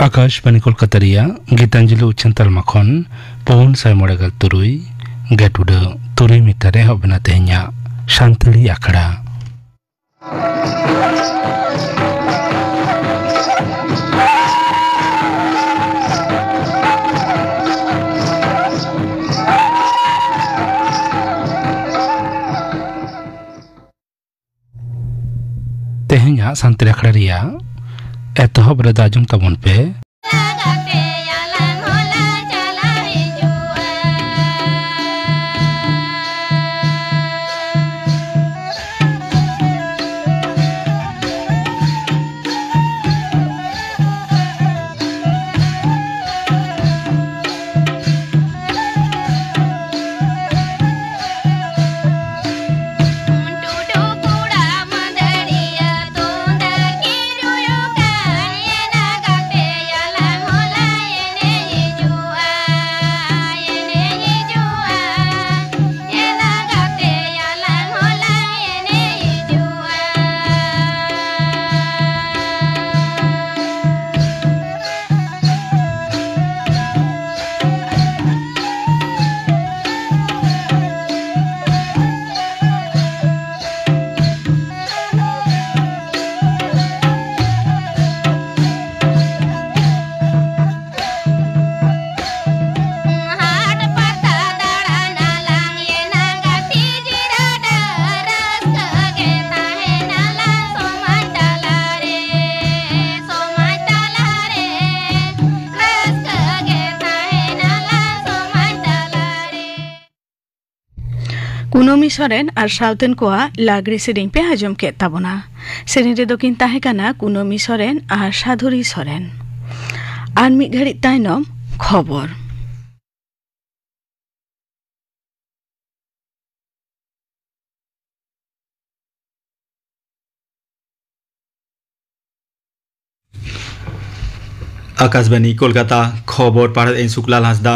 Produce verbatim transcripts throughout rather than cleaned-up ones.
ᱟᱠᱟᱥᱵᱟᱱᱤ ᱠᱳᱞᱠᱟᱛᱟ ᱨᱮᱭᱟᱜ ᱜᱤᱛᱟᱧᱡᱚᱞᱤ ᱩᱪᱷᱟᱹᱱ ᱛᱟᱞᱢᱟ ᱠᱷᱚᱱ ᱯᱩᱱ ᱥᱟᱭ ᱢᱚᱬᱮ ᱜᱮᱞ ᱛᱩᱨᱩᱭ ᱜᱮᱴ ᱩᱰᱟᱹᱜ ᱛᱩᱨᱩᱭ ᱢᱤᱴᱟᱨ ᱮᱦᱚᱵ ᱮᱱᱟ ᱛᱮᱦᱮᱧᱟᱜ ᱥᱟᱱᱛᱟᱲᱤ ᱟᱠᱷᱲᱟ᱾ ᱛᱮᱦᱮᱧᱟᱜ ᱥᱟᱱᱛᱟᱲᱤ ᱟᱠᱷᱲᱟ ᱨᱮᱭᱟᱜ ᱮᱛᱚᱦᱚᱵ ᱨᱮᱫᱚ ᱟᱸᱡᱚᱢ ᱛᱟᱵᱚᱱ ᱯᱮ᱾ ᱠᱩᱱᱟᱹᱢᱤ ᱥᱚᱨᱮᱱ ᱟᱨ ᱥᱟᱶᱛᱮᱱ ᱠᱚᱣᱟᱜ ᱞᱟᱜᱽᱲᱮ ᱥᱮᱨᱮᱧ ᱯᱮ ᱟᱸᱡᱚᱢ ᱠᱮᱫ ᱛᱟᱵᱚᱱᱟ᱾ ᱥᱮᱨᱮᱧ ᱨᱮᱫᱚ ᱠᱤᱱ ᱛᱟᱦᱮᱸ ᱠᱟᱱᱟ ᱠᱩᱱᱟᱹᱢᱤ ᱥᱚᱨᱮᱱ ᱟᱨ ᱥᱟᱫᱷᱩᱨᱤ ᱥᱚᱨᱮᱱ᱾ ᱟᱨ ᱢᱤᱫ ᱜᱷᱟᱹᱲᱤᱡ ᱛᱟᱭᱱᱚᱢ ᱠᱷᱚᱵᱚᱨ᱾ ᱟᱠᱟᱥᱵᱟᱱᱤ ᱠᱳᱞᱠᱟᱛᱟ, ᱠᱷᱚᱵᱚᱨ ᱯᱟᱲᱦᱟᱣ ᱤᱧ ᱥᱩᱠᱞᱟᱞ ᱦᱟᱸᱥᱫᱟ᱾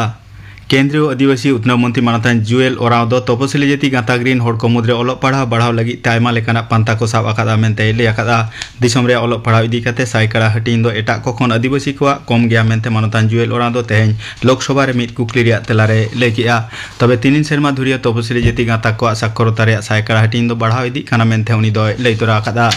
ᱠᱮᱱᱫᱨᱤᱭᱚ ᱟᱹᱫᱤᱵᱟᱹᱥᱤ ᱩᱛᱱᱟᱹᱣ ᱢᱚᱱᱛᱨᱤ ᱢᱟᱱᱚᱛᱟᱱ ᱡᱩᱭᱮᱞ ᱳᱨᱟᱸᱣ ᱫᱚ ᱛᱚᱯᱚᱥᱤᱞᱤ ᱡᱟᱹᱛᱤ ᱜᱟᱸᱛᱟᱠ ᱨᱤᱱ ᱦᱚᱲ ᱠᱚ ᱢᱩᱫᱽᱨᱮ ᱚᱞᱚᱜ ᱯᱟᱲᱦᱟᱣ ᱵᱟᱲᱦᱟᱣ ᱞᱟᱹᱜᱤᱫ ᱛᱮ ᱟᱭᱢᱟ ᱞᱮᱠᱟᱱᱟᱜ ᱯᱟᱱᱛᱷᱟ ᱠᱚ ᱥᱟᱵ ᱟᱠᱟᱫᱼᱟ ᱢᱮᱱᱛᱮᱭ ᱞᱟᱹᱭ ᱟᱠᱟᱫᱼᱟ᱾ ᱫᱤᱥᱚᱢ ᱨᱮᱭᱟᱜ ᱚᱞᱚᱜ ᱯᱟᱲᱦᱟᱣ ᱤᱫᱤ ᱠᱟᱛᱮ ᱥᱟᱭᱠᱟᱲᱟ ᱦᱟᱹᱴᱤᱧ ᱫᱚ ᱮᱴᱟᱜ ᱠᱚ ᱠᱷᱚᱱ ᱟᱹᱫᱤᱵᱟᱹᱥᱤ ᱠᱚᱣᱟᱜ ᱠᱚᱢ ᱜᱮᱭᱟ ᱢᱮᱱᱛᱮ ᱢᱟᱱᱚᱛᱟᱱ ᱡᱩᱭᱮᱞ ᱳᱨᱟᱸᱣ ᱫᱚ ᱛᱮᱦᱮᱧ ᱞᱳᱠᱥᱚᱵᱷᱟ ᱨᱮ ᱢᱤᱫ ᱠᱩᱠᱞᱤ ᱨᱮᱭᱟᱜ ᱛᱮᱞᱟ ᱨᱮᱭ ᱞᱟᱹᱭ ᱠᱮᱫᱼᱟ᱾ ᱛᱚᱵᱮ ᱛᱤᱱᱤᱱ ᱥᱮᱨᱢᱟ ᱫᱷᱩᱨᱤᱭᱟᱹ ᱛᱚᱯᱚᱥᱤᱞᱤ ᱡᱟᱹᱛᱤ ᱜᱟᱸᱛᱟᱠ ᱠᱚᱣᱟᱜ ᱥᱟᱠᱷᱚᱨᱚᱛᱟ ᱨᱮᱭᱟᱜ ᱥᱟᱭᱠᱟᱲᱟ ᱦᱟᱹᱴᱤᱧ ᱫᱚ ᱵᱟᱲᱦᱟᱣ ᱤᱫᱤᱜ ᱠᱟᱱᱟ ᱢᱮᱱᱛᱮ ᱩᱱᱤ ᱫᱚᱭ ᱞᱟᱹᱭ ᱛᱚᱨᱟ ᱟᱠᱟᱫᱼᱟ᱾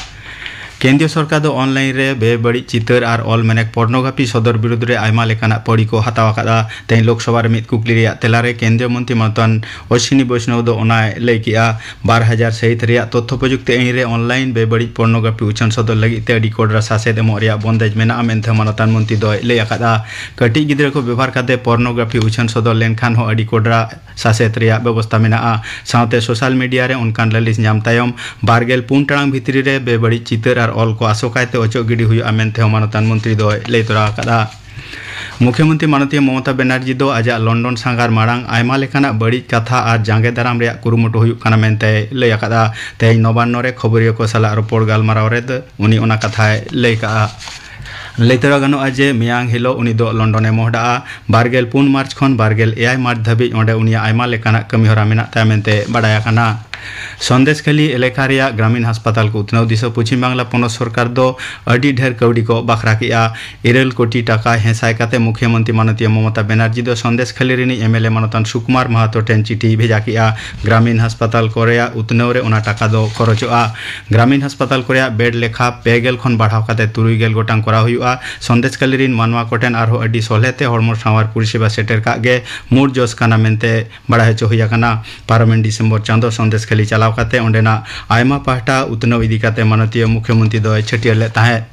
ᱠᱮᱱᱫᱨᱤᱭᱚ ᱥᱚᱨᱠᱟᱨ ᱫᱚ ᱚᱱᱞᱟᱭᱤᱱ ᱨᱮ ᱵᱮᱵᱟᱹᱲᱤᱡ ᱪᱤᱛᱟᱹᱨ ᱟᱨ ᱚᱞ ᱢᱮᱱᱮᱠ ᱯᱚᱨᱱᱳᱜᱨᱟᱯᱷᱤ ᱥᱚᱫᱚᱨ ᱵᱤᱨᱩᱫᱽ ᱨᱮ ᱟᱭᱢᱟ ᱞᱮᱠᱟᱱᱟᱜ ᱯᱟᱹᱣᱲᱤ ᱠᱚ ᱦᱟᱛᱟᱣ ᱟᱠᱟᱫᱼᱟ᱾ ᱛᱮᱦᱮᱧ ᱞᱳᱠᱥᱚᱵᱷᱟ ᱨᱮ ᱢᱤᱫ ᱠᱩᱠᱞᱤ ᱨᱮᱭᱟᱜ ᱛᱮᱞᱟ ᱨᱮ ᱠᱮᱱᱫᱨᱤᱭᱚ ᱢᱚᱱᱛᱨᱤ ᱢᱟᱱᱚᱛᱟᱱ ᱚᱥᱣᱤᱱᱤ ᱵᱳᱭᱥᱱᱚᱵ ᱫᱚ ᱚᱱᱟᱭ ᱞᱟᱹᱭ ᱠᱮᱫᱼᱟ᱾ ᱵᱟᱨ ᱦᱟᱡᱟᱨ ᱥᱟᱹᱦᱤᱛ ᱨᱮᱭᱟᱜ ᱛᱚᱛᱛᱷᱚ ᱯᱨᱚᱡᱩᱠᱛᱤ ᱟᱹᱱ ᱨᱮ ᱚᱱᱞᱟᱭᱤᱱ ᱵᱮᱵᱟᱹᱲᱤᱡ ᱯᱚᱨᱱᱳᱜᱨᱟᱯᱷᱤ ᱩᱪᱷᱟᱹᱱ ᱥᱚᱫᱚᱨ ᱞᱟᱹᱜᱤᱫ ᱛᱮ ᱟᱹᱰᱤ ᱠᱚᱰᱨᱟ ᱥᱟᱥᱮᱛ ᱮᱢᱚᱜ ᱨᱮᱭᱟᱜ ᱵᱚᱱᱫᱮᱡ ᱢᱮᱱᱟᱜᱼᱟ ᱢᱮᱱᱛᱮ ᱢᱟᱱᱚᱛᱟᱱ ᱢᱚᱱᱛᱨᱤ ᱫᱚᱭ ᱞᱟᱹᱭ ᱟᱠᱟᱫᱼᱟ᱾ ᱠᱟᱹᱴᱤᱡ ᱜᱤᱫᱽᱨᱟᱹ ᱠᱚ ᱵᱮᱵᱷᱟᱨ ᱠᱟᱛᱮ ᱯᱚᱨᱱᱳᱜᱨᱟᱯᱷᱤ ᱩᱪᱷᱟᱹᱱ ᱥᱚᱫᱚᱨ ᱞᱮᱱᱠᱷᱟᱱ ᱦᱚᱸ ᱟᱹᱰᱤ ᱠᱚᱰᱨᱟ ᱥᱟᱥᱮᱛ ᱨᱮᱭᱟᱜ ᱵᱮᱵᱚᱥᱛᱟ ᱢᱮᱱᱟᱜᱼᱟ᱾ ᱥᱟᱶᱛᱮ ᱥᱳᱥᱟᱞ ᱢᱤᱰᱤᱭᱟ ᱨᱮ ᱚᱱᱠᱟᱱ ᱞᱟᱹᱞᱤᱥ ᱧᱟᱢ ᱛᱟᱭᱚᱢ ᱵᱟᱨᱜᱮᱞ ᱯᱩᱱ ᱴᱟᱲᱟᱝ ᱵᱷᱤᱛᱨᱤ ᱨᱮ ᱵᱮᱵᱟᱹᱲᱤᱡ ᱪᱤᱛᱟᱹᱨ ᱟᱨ ᱚᱞ ᱠᱚ ᱟᱥᱚᱠᱟᱭᱛᱮ ᱚᱪᱚᱜ ᱜᱤᱰᱤ ᱦᱩᱭᱩᱜᱼᱟ ᱢᱮᱱᱛᱮ ᱦᱚᱸ ᱢᱟᱱᱚᱛᱟᱱ ᱢᱚᱱᱛᱨᱤ ᱫᱚᱭ ᱞᱟᱹᱭ ᱛᱚᱨᱟ ᱟᱠᱟᱫᱼᱟ᱾ ᱢᱩᱠᱷᱭᱚᱢᱚᱱᱛᱨᱤ ᱢᱟᱱᱚᱛᱤᱭᱟᱹ ᱢᱚᱢᱚᱛᱟ ᱵᱮᱱᱟᱨᱡᱤ ᱫᱚ ᱟᱡᱟᱜ ᱞᱚᱱᱰᱚᱱ ᱥᱟᱸᱜᱷᱟᱨ ᱢᱟᱲᱟᱝ ᱟᱭᱢᱟ ᱞᱮᱠᱟᱱᱟᱜ ᱵᱟᱹᱲᱤᱡ ᱠᱟᱛᱷᱟ ᱟᱨ ᱡᱟᱸᱜᱮ ᱫᱟᱨᱟᱢ ᱨᱮᱭᱟᱜ ᱠᱩᱨᱩᱢᱩᱴᱩ ᱦᱩᱭᱩᱜ ᱠᱟᱱᱟ ᱢᱮᱱᱛᱮᱭ ᱞᱟᱹᱭ ᱟᱠᱟᱫᱼᱟ᱾ ᱛᱮᱦᱮᱧ ᱱᱚᱵᱟᱱᱱᱚ ᱨᱮ ᱠᱷᱚᱵᱚᱨᱤᱭᱟᱹ ᱠᱚ ᱥᱟᱞᱟᱜ ᱨᱚᱯᱚᱲ ᱜᱟᱞᱢᱟᱨᱟᱣ ᱨᱮ ᱩᱱᱤ ᱚᱱᱟ ᱠᱟᱛᱷᱟᱭ ᱞᱟᱹᱭ ᱠᱟᱜᱼᱟ᱾ ᱞᱟᱹᱭ ᱛᱚᱨᱟ ᱜᱟᱱᱚᱜᱼᱟ ᱡᱮ ᱢᱮᱭᱟᱝ ᱦᱤᱞᱳᱜ ᱩᱱᱤ ᱫᱚ ᱞᱚᱱᱰᱚᱱᱮ ᱢᱚᱦᱰᱟᱜᱼᱟ᱾ ᱵᱟᱨᱜᱮᱞ ᱯᱩᱱ ᱢᱟᱨᱪ ᱠᱷᱚᱱ ᱵᱟᱨᱜᱮᱞ ᱮᱭᱟᱭ ᱢᱟᱨᱪ ᱫᱷᱟᱹᱵᱤᱡ ᱚᱸᱰᱮ ᱩᱱᱤᱭᱟᱜ ᱟᱭᱢᱟ ᱞᱮᱠᱟᱱᱟᱜ ᱠᱟᱹᱢᱤᱦᱚᱨᱟ ᱢᱮᱱᱟᱜ ᱛᱟᱭᱟ ᱢᱮᱱᱛᱮ ᱵᱟᱰᱟᱭ ᱟᱠᱟᱱᱟ᱾ ᱥᱚᱱᱫᱮᱥᱠᱷᱟᱞᱤ ᱮᱞᱟᱠᱟ ᱨᱮᱭᱟᱜ ᱜᱨᱟᱢᱤᱱ ᱦᱟᱥᱯᱟᱛᱟᱞ ᱠᱚ ᱩᱛᱱᱟᱹᱣ ᱫᱤᱥᱟᱹ ᱯᱚᱪᱷᱤᱢ ᱵᱟᱝᱞᱟ ᱯᱚᱱᱚᱛ ᱥᱚᱨᱠᱟᱨ ᱫᱚ ᱟᱹᱰᱤ ᱰᱷᱮᱨ ᱠᱟᱹᱣᱰᱤ ᱠᱚ ᱵᱟᱠᱷᱨᱟ ᱠᱮᱫᱼᱟ᱾ ᱤᱨᱟᱹᱞ ᱠᱳᱴᱤ ᱴᱟᱠᱟ ᱦᱮᱸᱥᱟᱭ ᱠᱟᱛᱮ ᱢᱩᱠᱷᱭᱚᱢᱚᱱᱛᱨᱤ ᱢᱟᱱᱚᱛᱤᱭᱟᱹ ᱢᱚᱢᱚᱛᱟ ᱵᱮᱱᱟᱨᱡᱤ ᱫᱚ ᱥᱚᱱᱫᱮᱥᱠᱷᱟᱞᱤ ᱨᱤᱱᱤᱡ ᱮᱢ ᱮᱞ ᱮ ᱢᱟᱱᱚᱛᱟᱱ ᱥᱩᱠᱩᱢᱟᱨ ᱢᱟᱦᱟᱛᱚ ᱴᱷᱮᱱ ᱪᱤᱴᱷᱤᱭ ᱵᱷᱮᱡᱟ ᱠᱮᱫᱼᱟ᱾ ᱜᱨᱟᱢᱤᱱ ᱦᱟᱥᱯᱟᱛᱟᱞ ᱠᱚ ᱨᱮᱭᱟᱜ ᱩᱛᱱᱟᱹᱣ ᱨᱮ ᱚᱱᱟ ᱴᱟᱠᱟ ᱫᱚ ᱠᱷᱚᱨᱚᱪᱚᱜᱼᱟ᱾ ᱜᱨᱟᱢᱤᱱ ᱦᱟᱥᱯᱟᱛᱟᱞ ᱠᱚ ᱨᱮᱭᱟᱜ ᱵᱮᱰ ᱞᱮᱠᱷᱟ ᱯᱮ ᱜᱮᱞ ᱠᱷᱚᱱ ᱵᱟᱲᱦᱟᱣ ᱠᱟᱛᱮ ᱛᱩᱨᱩᱭ ᱜᱮᱞ ᱜᱚᱴᱟᱝ ᱠᱚᱨᱟᱣ ᱦᱩᱭᱩᱜᱼᱟ᱾ ᱥᱚᱱᱫᱮᱥᱠᱷᱟᱞᱤ ᱨᱤᱱ ᱢᱟᱱᱣᱟ ᱠᱚᱴᱷᱮᱱ ᱟᱨᱦᱚᱸ ᱟᱹᱰᱤ ᱥᱚᱞᱦᱮ ᱛᱮ ᱦᱚᱲᱢᱚ ᱥᱟᱶᱟᱨ ᱯᱚᱨᱤᱥᱮᱵᱟ ᱥᱮᱴᱮᱨ ᱠᱟᱜ ᱜᱮ ᱢᱩᱲ ᱡᱚᱥ ᱠᱟᱱᱟ ᱢᱮᱱᱛᱮ ᱵᱟᱲᱟᱭ ᱦᱚᱪᱚ ᱦᱩᱭ ᱟᱠᱟᱱᱟ᱾ ᱯᱟᱨᱚᱢᱮᱱ ᱰᱤᱥᱮᱢᱵᱚᱨ ᱪᱟᱸᱫᱚ ᱥᱚᱱᱫᱮᱥᱠᱷᱟᱞᱤ ᱪᱟᱞᱟᱣ ᱠᱟᱛᱮ ᱚᱸᱰᱮᱱᱟᱜ ᱟᱭᱢᱟ ᱯᱟᱦᱴᱟ ᱩᱛᱱᱟᱹᱣ ᱤᱫᱤ ᱠᱟᱛᱮ ᱢᱟᱱᱚᱛᱤᱭᱟᱹ ᱢᱩᱠᱷᱭᱚᱢᱚᱱᱛᱨᱤ ᱫᱚᱭ ᱪᱷᱟᱹᱴᱭᱟᱹᱨ ᱞᱮᱫ ᱛᱟᱦᱮᱸᱫ᱾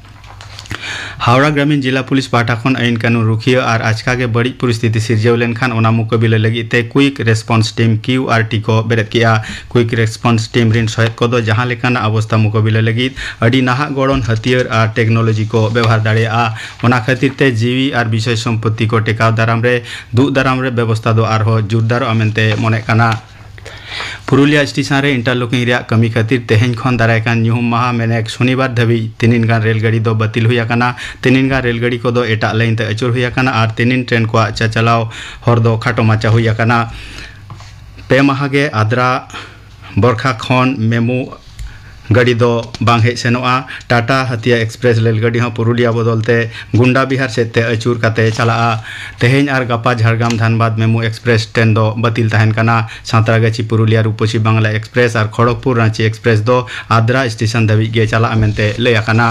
ᱦᱟᱣᱲᱟ ᱜᱨᱟᱢᱤᱱ ᱡᱤᱞᱟ ᱯᱩᱞᱤᱥ ᱯᱟᱦᱴᱟ ᱠᱷᱚᱱ ᱟᱹᱭᱤᱱ ᱠᱟᱹᱱᱩᱱ ᱨᱩᱠᱷᱤᱭᱟᱹ ᱟᱨ ᱟᱪᱠᱟ ᱜᱮ ᱵᱟᱹᱲᱤᱡ ᱯᱚᱨᱤᱥᱛᱷᱤᱛᱤ ᱥᱤᱨᱡᱟᱹᱣ ᱞᱮᱱᱠᱷᱟᱱ ᱚᱱᱟ ᱢᱩᱠᱟᱹᱵᱤᱞᱟᱹ ᱞᱟᱹᱜᱤᱫ ᱛᱮ quick response team, Q R T, ᱠᱚ ᱵᱮᱨᱮᱫ ᱠᱮᱫᱼᱟ᱾ ᱠᱩᱭᱤᱠ ᱨᱮᱥᱯᱚᱱᱥ ᱴᱤᱢ ᱨᱤᱱ ᱥᱚᱦᱮᱫ ᱠᱚᱫᱚ ᱡᱟᱦᱟᱸ ᱞᱮᱠᱟᱱᱟᱜ ᱚᱵᱚᱥᱛᱟ ᱢᱩᱠᱟᱹᱵᱤᱞᱟᱹ ᱞᱟᱹᱜᱤᱫ ᱟᱹᱰᱤ ᱱᱟᱦᱟᱜ ᱜᱚᱲᱚᱱ ᱦᱟᱹᱛᱭᱟᱹᱨ ᱟᱨ ᱴᱮᱠᱱᱳᱞᱚᱡᱤ ᱠᱚ ᱵᱮᱣᱦᱟᱨ ᱫᱟᱲᱮᱭᱟᱜᱼᱟ᱾ ᱚᱱᱟ ᱠᱷᱟᱹᱛᱤᱨ ᱛᱮ ᱡᱤᱣᱤ ᱟᱨ ᱵᱤᱥᱚᱭ ᱥᱚᱢᱯᱚᱛᱛᱤ ᱠᱚ ᱴᱮᱠᱟᱣ ᱫᱟᱨᱟᱢ ᱨᱮ ᱫᱩᱜ ᱫᱟᱨᱟᱢ ᱨᱮ ᱵᱮᱵᱚᱥᱛᱟ ᱫᱚ ᱟᱨᱦᱚᱸ ᱡᱳᱨᱫᱟᱨᱚᱜᱼᱟ ᱢᱮᱱᱛᱮ ᱢᱚᱱᱮᱜ ᱠᱟᱱᱟ᱾ ᱯᱩᱨᱩᱞᱤᱭᱟ ᱥᱴᱮᱥᱚᱱ ᱨᱮ ᱤᱱᱴᱟᱨᱞᱚᱠᱤᱝ ᱨᱮᱭᱟᱜ ᱠᱟᱹᱢᱤ ᱠᱷᱟᱹᱛᱤᱨ ᱛᱮᱦᱮᱧ ᱠᱷᱚᱱ ᱫᱟᱨᱟᱭ ᱠᱟᱱ ᱧᱩᱦᱩᱢ ᱢᱟᱦᱟ ᱢᱮᱱᱮᱠ ᱥᱚᱱᱤᱵᱟᱨ ᱫᱷᱟᱹᱵᱤᱡ ᱛᱤᱱᱤᱱ ᱜᱟᱱ ᱨᱮᱞ ᱜᱟᱹᱰᱤ ᱫᱚ ᱵᱟᱹᱛᱤᱞ ᱦᱩᱭ ᱟᱠᱟᱱᱟ᱾ ᱛᱤᱱᱤᱱ ᱜᱟᱱ ᱨᱮᱞ ᱜᱟᱹᱰᱤ ᱠᱚᱫᱚ ᱮᱴᱟᱜ ᱞᱟᱭᱤᱱ ᱛᱮ ᱟᱹᱪᱩᱨ ᱦᱩᱭ ᱟᱠᱟᱱᱟ ᱟᱨ ᱛᱤᱱᱤᱱ ᱴᱨᱮᱱ ᱠᱚᱣᱟᱜ ᱪᱟᱪᱟᱞᱟᱣ ᱦᱚᱨ ᱫᱚ ᱠᱷᱟᱴᱚ ᱢᱟᱪᱟ ᱦᱩᱭ ᱟᱠᱟᱱᱟ᱾ ᱯᱮ ᱢᱟᱦᱟ ᱜᱮ ᱟᱫᱽᱨᱟ ᱵᱚᱨᱠᱷᱟ ᱠᱷᱚᱱ ᱢᱮᱢᱩ ᱜᱟᱹᱰᱤ ᱫᱚ ᱵᱟᱝ ᱦᱮᱡ ᱥᱮᱱᱚᱜᱼᱟ᱾ ᱴᱟᱴᱟ ᱦᱟᱛᱤᱭᱟ ᱮᱠᱥᱯᱨᱮᱥ ᱨᱮᱞ ᱜᱟᱹᱰᱤ ᱦᱚᱸ ᱯᱩᱨᱩᱞᱤᱭᱟ ᱵᱚᱫᱚᱞ ᱛᱮ ᱜᱩᱱᱰᱟ ᱵᱤᱦᱟᱨ ᱥᱮᱫ ᱛᱮ ᱟᱹᱪᱩᱨ ᱠᱟᱛᱮ ᱪᱟᱞᱟᱜᱼᱟ᱾ ᱛᱮᱦᱮᱧ ᱟᱨ ᱜᱟᱯᱟ ᱡᱷᱟᱲᱜᱨᱟᱢ ᱫᱷᱟᱱᱵᱟᱫᱽ ᱢᱮᱢᱩ ᱮᱠᱥᱯᱨᱮᱥ ᱴᱨᱮᱱ ᱫᱚ ᱵᱟᱹᱛᱤᱞ ᱛᱟᱦᱮᱱ ᱠᱟᱱᱟ᱾ ᱥᱟᱸᱛᱨᱟᱜᱟᱪᱷᱤ ᱯᱩᱨᱩᱞᱤᱭᱟ ᱨᱩᱯᱚᱥᱤ ᱵᱟᱝᱞᱟ ᱮᱠᱥᱯᱨᱮᱥ ᱟᱨ ᱠᱷᱚᱲᱚᱜᱽᱯᱩᱨ ᱨᱟᱸᱪᱤ ᱮᱠᱥᱯᱨᱮᱥ ᱫᱚ ᱟᱫᱽᱨᱟ ᱥᱴᱮᱥᱚᱱ ᱫᱷᱟᱹᱵᱤᱡ ᱜᱮ ᱪᱟᱞᱟᱜᱼᱟ ᱢᱮᱱᱛᱮ ᱞᱟᱹᱭ ᱟᱠᱟᱱᱟ᱾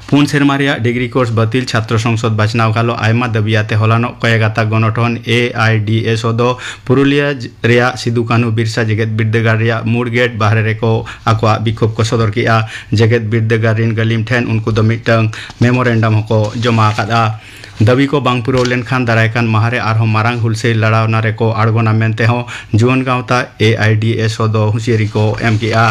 ᱯᱩᱱ ᱥᱮᱨᱢᱟ ᱨᱮᱭᱟᱜ ᱰᱤᱜᱽᱨᱤ ᱠᱳᱨᱥ ᱵᱟᱹᱛᱤᱞ, ᱪᱷᱟᱛᱨᱚ ᱥᱚᱝᱥᱚᱫ ᱵᱟᱪᱷᱱᱟᱣ ᱜᱷᱟᱞᱚ ᱟᱭᱢᱟ ᱫᱟᱹᱵᱤ ᱟᱛᱮ ᱦᱚᱞᱟᱱᱚᱜ ᱠᱚᱭᱮ ᱜᱟᱛᱟᱠ ᱜᱚᱱᱚᱴᱷᱚᱱ ᱮ ᱟᱭ ᱰᱤ ᱮᱥ ᱳ ᱫᱚ ᱯᱩᱨᱩᱞᱤᱭᱟᱹ ᱨᱮᱭᱟᱜ ᱥᱤᱫᱩ ᱠᱟᱹᱱᱦᱩ ᱵᱤᱨᱥᱟ ᱡᱮᱜᱮᱛ ᱵᱤᱨᱫᱟᱹᱜᱟᱲ ᱨᱮᱭᱟᱜ ᱢᱩᱲ ᱜᱮᱴ ᱵᱟᱦᱨᱮ ᱨᱮᱠᱚ ᱟᱠᱚᱣᱟᱜ ᱵᱤᱠᱷᱳᱵ ᱠᱚ ᱥᱚᱫᱚᱨ ᱠᱮᱫᱼᱟ᱾ ᱡᱮᱜᱮᱛ ᱵᱤᱨᱫᱟᱹᱜᱟᱲ ᱨᱤᱱ ᱜᱟᱹᱞᱤᱢ ᱴᱷᱮᱱ ᱩᱱᱠᱩ ᱫᱚ ᱢᱤᱫᱴᱟᱝ ᱢᱮᱢᱳᱨᱮᱱᱰᱟᱢ ᱦᱚᱸᱠᱚ ᱡᱚᱢᱟ ᱟᱠᱟᱫᱼᱟ᱾ ᱫᱟᱹᱵᱤ ᱠᱚ ᱵᱟᱝ ᱯᱩᱨᱟᱹᱣ ᱞᱮᱱᱠᱷᱟᱱ ᱫᱟᱨᱟᱭ ᱠᱟᱱ ᱢᱟᱦᱟ ᱨᱮ ᱟᱨᱦᱚᱸ ᱢᱟᱨᱟᱝ ᱦᱩᱞᱥᱟᱹᱭ ᱞᱟᱲᱟᱣᱱᱟ ᱨᱮᱠᱚ ᱟᱬᱜᱚᱱᱟ ᱢᱮᱱᱛᱮ ᱦᱚᱸ ᱡᱩᱣᱟᱹᱱ ᱜᱟᱶᱛᱟ ᱮ ᱟᱭ ᱰᱤ ᱮᱥ ᱳ ᱫᱚ ᱦᱩᱸᱥᱤᱭᱟᱹᱨᱤ ᱠᱚ ᱮᱢ ᱠᱮᱫᱼᱟ᱾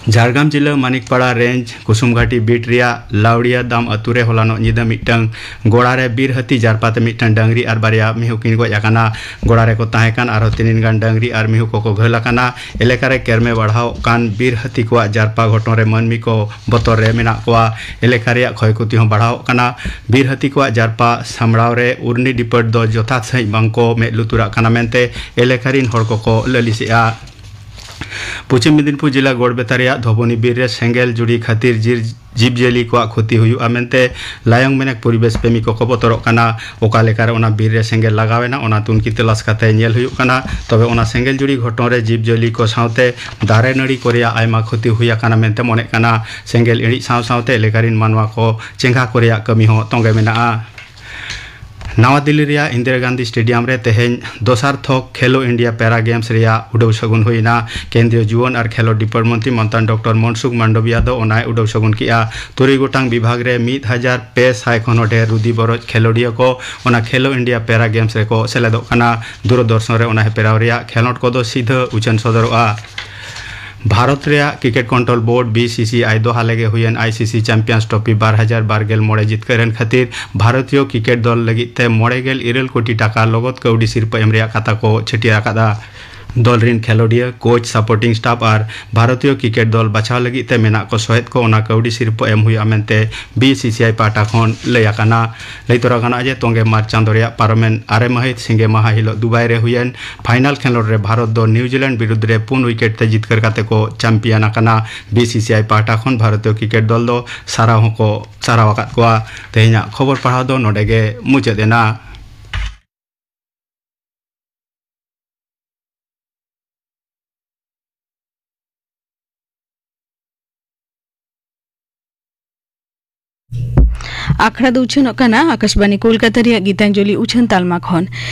ᱡᱷᱟᱲᱜᱨᱟᱢ ᱡᱤᱞᱟᱹ ᱢᱟᱱᱤᱠᱯᱟᱲᱟ ᱨᱮᱧᱡᱽ ᱠᱩᱥᱩᱢᱜᱷᱟᱴᱤ ᱵᱤᱴ ᱨᱮᱭᱟᱜ ᱞᱟᱣᱲᱤᱭᱟ ᱫᱟᱢ ᱟᱹᱛᱩ ᱨᱮ ᱦᱚᱞᱟᱱᱚᱜ ᱧᱤᱫᱟᱹ ᱢᱤᱫᱴᱟᱝ ᱜᱚᱲᱟ ᱨᱮ ᱵᱤᱨ ᱦᱟᱹᱛᱤ ᱡᱟᱨᱯᱟ ᱛᱮ ᱢᱤᱫᱴᱟᱝ ᱰᱟᱹᱝᱨᱤ ᱟᱨ ᱵᱟᱨᱭᱟ ᱢᱤᱦᱩ ᱠᱤᱱ ᱜᱚᱡ ᱟᱠᱟᱱᱟ᱾ ᱜᱚᱲᱟ ᱨᱮᱠᱚ ᱛᱟᱦᱮᱸ ᱠᱟᱱ ᱟᱨᱦᱚᱸ ᱛᱤᱱᱤᱱ ᱜᱟᱱ ᱰᱟᱹᱝᱨᱤ ᱟᱨ ᱢᱤᱦᱩ ᱠᱚᱠᱚ ᱜᱷᱟᱹᱞ ᱟᱠᱟᱱᱟ᱾ ᱮᱞᱟᱠᱟ ᱨᱮ ᱠᱮᱨᱢᱮ ᱵᱟᱲᱦᱟᱣ ᱠᱟᱱ ᱵᱤᱨ ᱦᱟᱹᱛᱤ ᱠᱚᱣᱟᱜ ᱡᱟᱨᱯᱟ ᱜᱷᱚᱴᱚᱱ ᱨᱮ ᱢᱟᱹᱱᱢᱤ ᱠᱚ ᱵᱚᱛᱚᱨ ᱨᱮ ᱢᱮᱱᱟᱜ ᱠᱚᱣᱟ᱾ ᱮᱞᱟᱠᱟ ᱨᱮᱭᱟᱜ ᱠᱷᱚᱭ ᱠᱷᱚᱛᱤ ᱦᱚᱸ ᱵᱟᱲᱦᱟᱣ ᱠᱟᱱᱟ᱾ ᱵᱤᱨ ᱦᱟᱹᱛᱤ ᱠᱚᱣᱟᱜ ᱡᱟᱨᱯᱟ ᱥᱟᱢᱵᱲᱟᱣ ᱨᱮ ᱩᱨᱱᱤ ᱰᱤᱯᱟᱨᱴ ᱫᱚ ᱡᱚᱛᱷᱟᱛ ᱥᱟᱺᱦᱤᱡ ᱵᱟᱝᱠᱚ ᱢᱮᱫ ᱞᱩᱛᱩᱨᱟᱜ ᱠᱟᱱᱟ ᱢᱮᱱᱛᱮ ᱮᱞᱟᱠᱟ ᱨᱤᱱ ᱦᱚᱲ ᱠᱚᱠᱚ ᱞᱟᱹᱞᱤᱥᱮᱜᱼᱟ᱾ ᱯᱚᱪᱷᱤᱢ ᱢᱮᱫᱤᱱᱯᱩᱨ ᱡᱮᱞᱟ ᱜᱚᱲᱵᱮᱛᱟ ᱨᱮᱭᱟᱜ ᱫᱷᱚᱵᱚᱱᱤ ᱵᱤᱨ ᱨᱮ ᱥᱮᱸᱜᱮᱞ ᱡᱩᱲᱤ ᱠᱷᱟᱹᱛᱤᱨ ᱡᱤᱵᱽ ᱡᱤᱭᱟᱹᱞᱤ ᱠᱚᱣᱟᱜ ᱠᱷᱚᱛᱤ ᱦᱩᱭᱩᱜᱼᱟ ᱢᱮᱱᱛᱮ ᱞᱟᱭᱚᱝ ᱢᱮᱱᱮᱠ ᱯᱚᱨᱤᱵᱮᱥ ᱯᱨᱮᱢᱤ ᱠᱚᱠᱚ ᱵᱚᱛᱚᱨᱚᱜ ᱠᱟᱱᱟ᱾ ᱚᱠᱟ ᱞᱮᱠᱟᱨᱮ ᱚᱱᱟ ᱵᱤᱨ ᱨᱮ ᱥᱮᱸᱜᱮᱞ ᱞᱟᱜᱟᱣ ᱮᱱᱟ, ᱚᱱᱟ ᱛᱩᱱᱠᱷᱤ ᱛᱚᱞᱟᱥ ᱠᱟᱛᱮ ᱧᱮᱞ ᱦᱩᱭᱩᱜ ᱠᱟᱱᱟ᱾ ᱛᱚᱵᱮ ᱚᱱᱟ ᱥᱮᱸᱜᱮᱞ ᱡᱩᱲᱤ ᱜᱷᱚᱴᱚᱱ ᱨᱮ ᱡᱤᱵᱽ ᱡᱤᱭᱟᱹᱞᱤ ᱠᱚ ᱥᱟᱶᱛᱮ ᱫᱟᱨᱮ ᱱᱟᱹᱲᱤ ᱠᱚ ᱨᱮᱭᱟᱜ ᱟᱭᱢᱟ ᱠᱷᱚᱛᱤ ᱦᱩᱭ ᱟᱠᱟᱱᱟ ᱢᱮᱱᱛᱮ ᱢᱚᱱᱮᱜ ᱠᱟᱱᱟ᱾ ᱥᱮᱸᱜᱮᱞ ᱤᱬᱤᱡ ᱥᱟᱶ ᱥᱟᱶᱛᱮ ᱮᱞᱟᱠᱟ ᱨᱤᱱ ᱢᱟᱱᱣᱟ ᱠᱚ ᱪᱮᱸᱜᱷᱟ ᱠᱚ ᱨᱮᱭᱟᱜ ᱠᱟᱹᱢᱤ ᱦᱚᱸ ᱛᱚᱸᱜᱮ ᱢᱮᱱᱟᱜᱼᱟ᱾ ᱱᱟᱣᱟ ᱫᱤᱞᱞᱤ ᱨᱮᱭᱟᱜ ᱤᱱᱫᱤᱨᱟ ᱜᱟᱱᱫᱷᱤ ᱥᱴᱮᱰᱤᱭᱟᱢ ᱨᱮ ᱛᱮᱦᱮᱧ ᱫᱚᱥᱟᱨ ᱛᱷᱚᱠ ᱠᱷᱮᱞᱳ ᱤᱱᱰᱤᱭᱟ ᱯᱮᱨᱟ ᱜᱮᱢᱥ ᱨᱮᱭᱟᱜ ᱩᱰᱟᱹᱣ ᱥᱟᱹᱜᱩᱱ ᱦᱩᱭᱮᱱᱟ᱾ ᱠᱮᱱᱫᱨᱤᱭᱚ ᱡᱩᱣᱟᱹᱱ ᱟᱨ ᱠᱷᱮᱞᱳᱰ ᱰᱤᱯᱟᱨᱴᱢᱮᱱᱴ ᱢᱚᱱᱛᱨᱤ ᱢᱚᱱᱛᱟᱱ ᱰᱚᱠᱴᱚᱨ ᱢᱚᱱᱥᱩᱠᱷ ᱢᱟᱱᱰᱚᱵᱤᱭᱟ ᱫᱚ ᱚᱱᱟᱭ ᱩᱰᱟᱹᱣ ᱥᱟᱹᱜᱩᱱ ᱠᱮᱫᱼᱟ᱾ ᱛᱩᱨᱩᱭ ᱜᱚᱴᱟᱝ ᱵᱤᱵᱷᱟᱜᱽ ᱨᱮ ᱢᱤᱫ ᱦᱟᱡᱟᱨ ᱯᱮ ᱥᱟᱭ ᱠᱷᱚᱱ ᱦᱚᱸ ᱰᱷᱮᱨ ᱨᱩᱫᱤ ᱵᱚᱨᱚᱡᱽ ᱠᱷᱮᱞᱳᱰᱤᱭᱟᱹ ᱠᱚ ᱚᱱᱟ ᱠᱷᱮᱞᱳ ᱤᱱᱰᱤᱭᱟ ᱯᱮᱨᱟ ᱜᱮᱢᱥ ᱨᱮᱠᱚ ᱥᱮᱞᱮᱫᱚᱜ ᱠᱟᱱᱟ᱾ ᱫᱩᱨᱚᱫᱚᱨᱥᱚᱱ ᱨᱮ ᱚᱱᱟ ᱦᱮᱯᱨᱟᱣ ᱨᱮᱭᱟᱜ ᱠᱷᱮᱞᱳᱰ ᱠᱚᱫᱚ ᱥᱤᱫᱷᱟᱹ ᱩᱪᱷᱟᱹᱱ ᱥᱚᱫᱚᱨᱚᱜᱼᱟ᱾ ᱵᱷᱟᱨᱚᱛ ᱨᱮᱭᱟᱜ cricket control board, B C C I, ᱫᱚ ᱦᱟᱞᱮ ᱜᱮ ᱦᱩᱭᱮᱱ ᱟᱭ ᱥᱤ ᱥᱤ ᱪᱟᱢᱯᱤᱭᱟᱱᱥ ᱴᱨᱚᱯᱷᱤ ᱵᱟᱨ ᱦᱟᱡᱟᱨ ᱵᱟᱨ ᱜᱮᱞ ᱢᱚᱬᱮ ᱡᱤᱛᱠᱟᱹᱨ ᱮᱱ ᱠᱷᱟᱹᱛᱤᱨ ᱵᱷᱟᱨᱚᱛᱤᱭᱚ ᱠᱨᱤᱠᱮᱴ ᱫᱚᱞ ᱞᱟᱹᱜᱤᱫ ᱛᱮ ᱢᱚᱬᱮ ᱜᱮᱞ ᱤᱨᱟᱹᱞ ᱠᱳᱴᱤ ᱴᱟᱠᱟ ᱞᱚᱜᱚᱫ ᱠᱟᱹᱣᱰᱤ ᱥᱤᱨᱯᱟᱹ ᱮᱢ ᱨᱮᱭᱟᱜ ᱠᱟᱛᱷᱟ ᱠᱚ ᱪᱷᱟᱹᱴᱭᱟᱹᱨ ᱟᱠᱟᱫᱼᱟ᱾ ᱫᱚᱞ ᱨᱤᱱ ᱠᱷᱮᱞᱳᱰᱤᱭᱟᱹ, ᱠᱳᱪ, ᱥᱟᱯᱳᱨᱴᱤᱝ ᱥᱴᱟᱯ ᱟᱨ ᱵᱷᱟᱨᱚᱛᱤᱭᱚ ᱠᱨᱤᱠᱮᱴ ᱫᱚᱞ ᱵᱟᱪᱷᱟᱣ ᱞᱟᱹᱜᱤᱫ ᱛᱮ ᱢᱮᱱᱟᱜ ᱠᱚ ᱥᱚᱦᱮᱫ ᱠᱚ ᱚᱱᱟ ᱠᱟᱹᱣᱰᱤ ᱥᱤᱨᱯᱟᱹ ᱮᱢ ᱦᱩᱭᱩᱜᱼᱟ ᱢᱮᱱᱛᱮ ᱵᱤᱥᱤᱥᱤᱟᱭ ᱯᱟᱦᱴᱟ ᱠᱷᱚᱱ ᱞᱟᱹᱭ ᱟᱠᱟᱱᱟ᱾ ᱞᱟᱹᱭ ᱛᱚᱨᱟ ᱜᱟᱱᱚᱜᱼᱟ ᱡᱮ ᱛᱚᱸᱜᱮ ᱢᱟᱨᱪ ᱪᱟᱸᱫᱚ ᱨᱮᱭᱟᱜ ᱯᱟᱨᱚᱢᱮᱱ ᱟᱨᱮ ᱢᱟᱹᱦᱤᱛ ᱥᱤᱸᱜᱮ ᱢᱟᱦᱟ ᱦᱤᱞᱳᱜ ᱫᱩᱵᱟᱭ ᱨᱮ ᱦᱩᱭᱮᱱ ᱯᱷᱟᱭᱱᱟᱞ ᱠᱷᱮᱞᱳᱰ ᱨᱮ ᱵᱷᱟᱨᱚᱛ ᱫᱚ ᱱᱤᱣᱡᱤᱞᱮᱱᱰ ᱵᱤᱨᱩᱫᱽ ᱨᱮ ᱯᱩᱱ ᱣᱤᱠᱮᱴ ᱛᱮ ᱡᱤᱛᱠᱟᱹᱨ ᱠᱟᱛᱮ ᱠᱚ ᱪᱟᱢᱯᱤᱭᱟᱱ ᱟᱠᱟᱱᱟ᱾ ᱵᱤᱥᱤᱥᱤᱟᱭ ᱯᱟᱦᱴᱟ ᱠᱷᱚᱱ ᱵᱷᱟᱨᱚᱛᱤᱭᱚ ᱠᱨᱤᱠᱮᱴ ᱫᱚᱞ ᱫᱚ ᱥᱟᱨᱦᱟᱣ ᱦᱚᱸᱠᱚ ᱥᱟᱨᱦᱟᱣ ᱟᱠᱟᱫ ᱠᱚᱣᱟ᱾ ᱛᱮᱦᱮᱧᱟᱜ ᱠᱷᱚᱵᱚᱨ ᱯᱟᱲᱦᱟᱣ ᱫᱚ ᱱᱚᱰᱮ ᱜᱮ ᱢᱩᱪᱟᱹᱫ ᱮᱱᱟ᱾ ᱟᱠᱷᱲᱟ ᱫᱚ ᱩᱪᱷᱟᱹᱱᱚᱜ ᱠᱟᱱᱟ ᱟᱠᱟᱥᱵᱟᱱᱤ ᱠᱳᱞᱠᱟᱛᱟ ᱨᱮᱭᱟᱜ ᱜᱤᱛᱟᱧᱡᱚᱞᱤ ᱩᱪᱷᱟᱹᱱ ᱛᱟᱞᱢᱟ ᱠᱷᱚᱱ᱾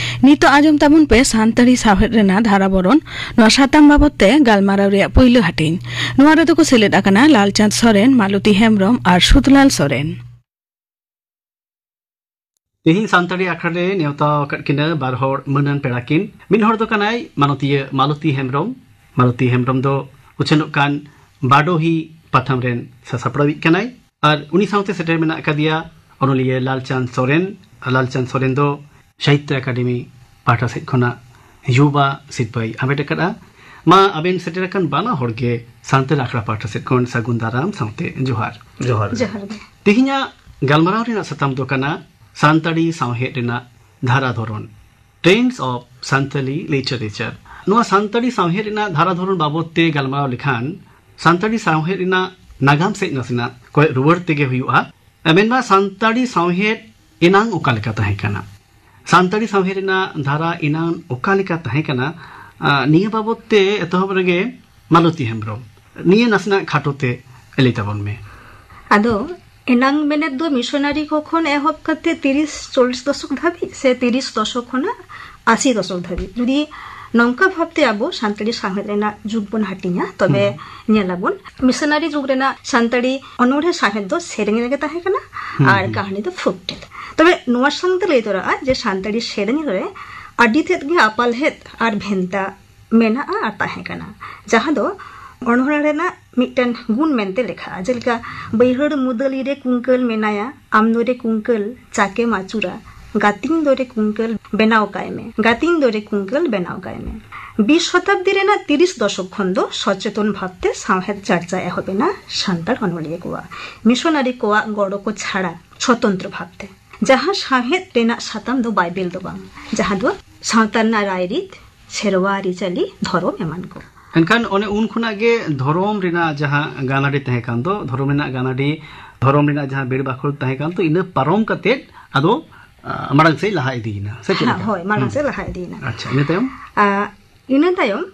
ᱱᱤᱛᱚᱜ ᱟᱸᱡᱚᱢ ᱛᱟᱵᱚᱱ ᱯᱮ ᱥᱟᱱᱛᱟᱲᱤ ᱥᱟᱶᱦᱮᱫ ᱨᱮᱱᱟᱜ ᱫᱷᱟᱨᱟ ᱵᱚᱨᱚᱱ᱾ ᱱᱚᱣᱟ ᱥᱟᱛᱟᱢ ᱵᱟᱵᱚᱛ ᱛᱮ ᱜᱟᱞᱢᱟᱨᱟᱣ ᱨᱮᱭᱟᱜ ᱯᱩᱭᱞᱩ ᱦᱟᱹᱴᱤᱧ᱾ ᱱᱚᱣᱟ ᱨᱮᱫᱚ ᱠᱚ ᱥᱮᱞᱮᱫ ᱟᱠᱟᱱᱟ ᱞᱟᱞᱪᱟᱸᱫᱽ ᱥᱚᱨᱮᱱ, ᱢᱟᱞᱚᱛᱤ ᱦᱮᱢᱵᱽᱨᱚᱢ ᱟᱨ ᱥᱩᱫᱷᱞᱟᱞ ᱥᱚᱨᱮᱱ᱾ ᱛᱮᱦᱮᱧ ᱥᱟᱱᱛᱟᱲᱤ ᱟᱠᱷᱲᱟ ᱨᱮ ᱱᱮᱣᱛᱟ ᱟᱠᱟᱫ ᱠᱤᱱᱟ ᱵᱟᱨ ᱦᱚᱲ ᱢᱟᱹᱱᱟᱱ ᱯᱮᱲᱟ ᱠᱤᱱ᱾ ᱢᱤᱫ ᱦᱚᱲ ᱫᱚ ᱠᱟᱱᱟᱭ ᱢᱟᱱᱚᱛᱤᱭᱟᱹ ᱢᱟᱞᱚᱛᱤ ᱦᱮᱢᱵᱽᱨᱚᱢ᱾ ᱢᱟᱞᱚᱛᱤ ᱦᱮᱢᱵᱽᱨᱚᱢ ᱫᱚ ᱩᱪᱷᱟᱹᱱᱚᱜ ᱠᱟᱱ ᱵᱟᱰᱚᱦᱤ ᱯᱟᱛᱷᱟᱢ ᱨᱮᱱ ᱥᱟᱥᱟᱯᱲᱟᱣᱤᱡ ᱠᱟᱱᱟᱭ᱾ ᱟᱨ ᱩᱱᱤ ᱥᱟᱶᱛᱮ ᱥᱮᱴᱮᱨ ᱢᱮᱱᱟᱜ ᱟᱠᱟᱫᱮᱭᱟ ᱚᱱᱚᱞᱤᱭᱟᱹ ᱞᱟᱞᱪᱟᱸᱫᱽ ᱥᱚᱨᱮᱱ᱾ ᱞᱟᱞᱪᱟᱸᱫᱽ ᱥᱚᱨᱮᱱ ᱫᱚ ᱥᱟᱦᱤᱛᱛᱚ ᱮᱠᱟᱰᱮᱢᱤ ᱯᱟᱦᱴᱟ ᱥᱮᱫ ᱠᱷᱚᱱᱟᱜ ᱭᱩᱵᱟ ᱥᱤᱨᱯᱟᱹᱭ ᱦᱟᱢᱮᱴ ᱟᱠᱟᱫᱼᱟ᱾ ᱢᱟ ᱟᱵᱮᱱ ᱥᱮᱴᱮᱨ ᱟᱠᱟᱱ ᱵᱟᱱᱟ ᱦᱚᱲ ᱜᱮ ᱥᱟᱱᱛᱟᱲ ᱟᱠᱷᱲᱟ ᱯᱟᱦᱴᱟ ᱥᱮᱫ ᱠᱷᱚᱱ ᱥᱟᱹᱜᱩᱱ ᱫᱟᱨᱟᱢ ᱥᱟᱶᱛᱮ ᱡᱚᱦᱟᱨ᱾ ᱡᱚᱦᱟᱨ ᱜᱮ᱾ ᱡᱚᱦᱟᱨ ᱜᱮ᱾ ᱛᱮᱦᱮᱧᱟᱜ ᱜᱟᱞᱢᱟᱨᱟᱣ ᱨᱮᱱᱟᱜ ᱥᱟᱛᱟᱢ ᱫᱚ ᱠᱟᱱᱟ ᱥᱟᱱᱛᱟᱲᱤ ᱥᱟᱶᱦᱮᱫ ᱨᱮᱱᱟᱜ ᱫᱷᱟᱨᱟ ᱫᱷᱚᱨᱚᱱ, Trends of Santali Literature᱾ ᱱᱚᱣᱟ ᱥᱟᱱᱛᱟᱲᱤ ᱥᱟᱶᱦᱮᱫ ᱨᱮᱱᱟᱜ ᱫᱷᱟᱨᱟ ᱫᱷᱚᱨᱚᱱ ᱵᱟᱵᱚᱛ ᱛᱮ ᱜᱟᱞᱢᱟᱨᱟᱣ ᱞᱮᱠᱷᱟᱱ ᱥᱟᱱᱛᱟᱲᱤ ᱥᱟᱶᱦᱮᱫ ᱨᱮᱱᱟᱜ ᱱᱟᱜᱟᱢ ᱥᱮᱫ ᱱᱟᱥᱮᱱᱟᱜ ᱠᱚᱭᱚᱜ ᱨᱩᱣᱟᱹᱲ ᱛᱮᱜᱮ ᱦᱩᱭᱩᱜᱼᱟ᱾ ᱢᱮᱱᱢᱟ ᱥᱟᱱᱛᱟᱲᱤ ᱥᱟᱶᱦᱮᱫ ᱮᱱᱟᱝ ᱚᱠᱟ ᱞᱮᱠᱟ ᱛᱟᱦᱮᱸ ᱠᱟᱱᱟ, ᱥᱟᱱᱛᱟᱲᱤ ᱥᱟᱶᱦᱮᱫ ᱨᱮᱱᱟᱜ ᱫᱷᱟᱨᱟ ᱮᱱᱟᱝ ᱚᱠᱟ ᱞᱮᱠᱟ ᱛᱟᱦᱮᱸ ᱠᱟᱱᱟ, ᱟ, ᱱᱤᱭᱟᱹ ᱵᱟᱵᱚᱛ ᱛᱮ ᱮᱛᱚᱦᱚᱵ ᱨᱮᱜᱮ ᱢᱟᱞᱚᱛᱤ ᱦᱮᱢᱵᱽᱨᱚᱢ ᱱᱤᱭᱟᱹ ᱱᱟᱥᱮᱱᱟᱜ ᱠᱷᱟᱴᱚ ᱛᱮ ᱞᱟᱹᱭ ᱛᱟᱵᱚᱱ ᱢᱮ᱾ ᱟᱫᱚ ᱮᱱᱟᱝ ᱢᱮᱱᱮᱫ ᱫᱚ ᱢᱤᱥᱚᱱᱟᱨᱤ ᱠᱚ ᱠᱷᱚᱱ ᱮᱦᱚᱵ ᱠᱟᱛᱮ ᱛᱤᱨᱤᱥ ᱪᱚᱞᱞᱤᱥ ᱫᱚᱥᱚᱠ ᱫᱷᱟᱹᱵᱤᱡ ᱥᱮ ᱛᱤᱨᱤᱥ ᱫᱚᱥᱚᱠ ᱠᱷᱚᱱᱟᱜ ᱟᱥᱤ ᱫᱚᱥᱚᱠ ᱫᱷᱟᱹᱵᱤᱡ ᱡᱩᱫᱤ ᱱᱚᱝᱠᱟ ᱵᱷᱟᱵᱛᱮ ᱟᱵᱚ ᱥᱟᱱᱛᱟᱲᱤ ᱥᱟᱶᱦᱮᱫ ᱨᱮᱱᱟᱜ ᱡᱩᱜᱽ ᱵᱚᱱ ᱦᱟᱹᱴᱤᱧᱟ, ᱛᱚᱵᱮ ᱦᱩᱸ᱾ ᱧᱮᱞᱟᱵᱚᱱ ᱢᱤᱥᱚᱱᱟᱨᱤ ᱡᱩᱜᱽ ᱨᱮᱱᱟᱜ ᱥᱟᱱᱛᱟᱲᱤ ᱚᱱᱚᱬᱦᱮ ᱥᱟᱶᱦᱮᱫ ᱫᱚ ᱥᱮᱨᱮᱧ ᱨᱮᱜᱮ ᱛᱟᱦᱮᱸ ᱠᱟᱱᱟ ᱦᱩᱸ, ᱟᱨ ᱦᱩᱸ᱾ ᱠᱟᱹᱦᱱᱤ ᱫᱚ ᱯᱷᱳᱠ ᱴᱮᱞ᱾ ᱛᱚᱵᱮ ᱱᱚᱣᱟ ᱥᱟᱶᱛᱮ ᱞᱟᱹᱭ ᱛᱚᱨᱟᱜᱼᱟ ᱡᱮ ᱥᱟᱱᱛᱟᱲᱤ ᱥᱮᱨᱮᱧ ᱨᱮ ᱟᱹᱰᱤ ᱛᱮᱫ ᱜᱮ ᱟᱯᱟᱞᱦᱮᱫ ᱟᱨ ᱵᱷᱮᱱᱛᱟ ᱢᱮᱱᱟᱜᱼᱟ ᱟᱨ ᱛᱟᱦᱮᱸ ᱠᱟᱱᱟ, ᱡᱟᱦᱟᱸ ᱫᱚ ᱚᱱᱚᱬᱦᱮ ᱨᱮᱱᱟᱜ ᱢᱤᱫᱴᱮᱱ ᱜᱩᱱ ᱢᱮᱱᱛᱮ ᱞᱮᱠᱷᱟᱜᱼᱟ᱾ ᱡᱮᱞᱮᱠᱟ, ᱵᱟᱹᱭᱦᱟᱹᱲ ᱢᱩᱫᱟᱹᱞᱤ ᱨᱮ ᱠᱩᱝᱠᱟᱹᱞ ᱢᱮᱱᱟᱭᱟ, ᱟᱢ ᱫᱚᱨᱮ ᱠᱩᱝᱠᱟᱹᱞ ᱪᱟᱠᱮᱢ ᱟᱹᱪᱩᱨᱟ, ᱜᱟᱛᱤᱧ ᱫᱚᱨᱮ ᱠᱩᱝᱠᱟᱹᱞ ᱵᱮᱱᱟᱣ ᱠᱟᱭ ᱢᱮ, ᱜᱟᱛᱤᱧ ᱫᱚᱨᱮ ᱠᱩᱝᱠᱟᱹᱞ ᱵᱮᱱᱟᱣ ᱠᱟᱭ ᱢᱮ᱾ ᱵᱤᱥ ᱥᱚᱛᱟᱵᱫᱤ ᱨᱮᱱᱟᱜ ᱛᱤᱨᱤᱥ ᱫᱚᱥᱚᱠ ᱠᱷᱚᱱ ᱫᱚ ᱥᱚᱪᱮᱛᱚᱱ ᱵᱷᱟᱵᱛᱮ ᱥᱟᱶᱦᱮᱫ ᱪᱟᱨᱪᱟ ᱮᱦᱚᱵ ᱮᱱᱟ ᱥᱟᱱᱛᱟᱲ ᱚᱱᱚᱞᱤᱭᱟᱹ ᱠᱚᱣᱟᱜ᱾ ᱢᱤᱥᱚᱱᱟᱨᱤ ᱠᱚᱣᱟᱜ ᱜᱚᱲᱚ ᱠᱚ ᱪᱷᱟᱲᱟ ᱥᱚᱛᱚᱱᱛᱨᱚ ᱵᱷᱟᱵᱛᱮ ᱡᱟᱦᱟᱸ ᱥᱟᱶᱦᱮᱫ ᱨᱮᱱᱟᱜ ᱥᱟᱛᱟᱢ ᱫᱚ ᱵᱟᱭᱵᱮᱞ ᱫᱚ ᱵᱟᱝ, ᱡᱟᱦᱟᱸ ᱫᱚ ᱥᱟᱶᱛᱟ ᱨᱮᱱᱟᱜ ᱨᱟᱭᱨᱤᱛ, ᱥᱮᱨᱣᱟ ᱟᱹᱨᱤᱪᱟᱹᱞᱤ, ᱫᱷᱚᱨᱚᱢ ᱮᱢᱟᱱ ᱠᱚ᱾ ᱮᱱᱠᱷᱟᱱ ᱚᱱᱮ ᱩᱱ ᱠᱷᱚᱱᱟᱜ ᱜᱮ ᱫᱷᱚᱨᱚᱢ ᱨᱮᱱᱟᱜ ᱡᱟᱦᱟᱸ ᱜᱟᱱᱟᱰᱤ ᱛᱟᱦᱮᱸ ᱠᱟᱱ ᱫᱚ, ᱫᱷᱚᱨᱚᱢ ᱨᱮᱱᱟᱜ ᱜᱟᱱᱟᱰᱤ, ᱫᱷᱚᱨᱚᱢ ᱨᱮᱱᱟᱜ ᱡᱟᱦᱟᱸ ᱵᱤᱲ ᱵᱟᱠᱷᱳᱞ ᱛᱟᱦᱮᱸ ᱠᱟᱱ ᱫᱚ, ᱤᱱᱟᱹ ᱯᱟᱨᱚᱢ ᱠᱟᱛᱮᱫ ᱟᱫᱚ ᱟ, ᱢᱟᱲᱟᱝ ᱥᱮᱫ ᱞᱟᱦᱟ ᱤᱫᱤᱭᱮᱱᱟ, ᱥᱮ ᱪᱮᱫ ᱦᱮᱸ, ᱞᱮᱠᱟ? ᱦᱳᱭ, ᱢᱟᱲᱟᱝ ᱦᱩᱸ᱾ ᱥᱮᱫ ᱞᱟᱦᱟ ᱤᱫᱤᱭᱮᱱᱟ᱾ ᱟᱪᱪᱷᱟ, ᱤᱱᱟᱹ ᱛᱟᱭᱚᱢ? ᱟ, ᱤᱱᱟᱹ ᱛᱟᱭᱚᱢ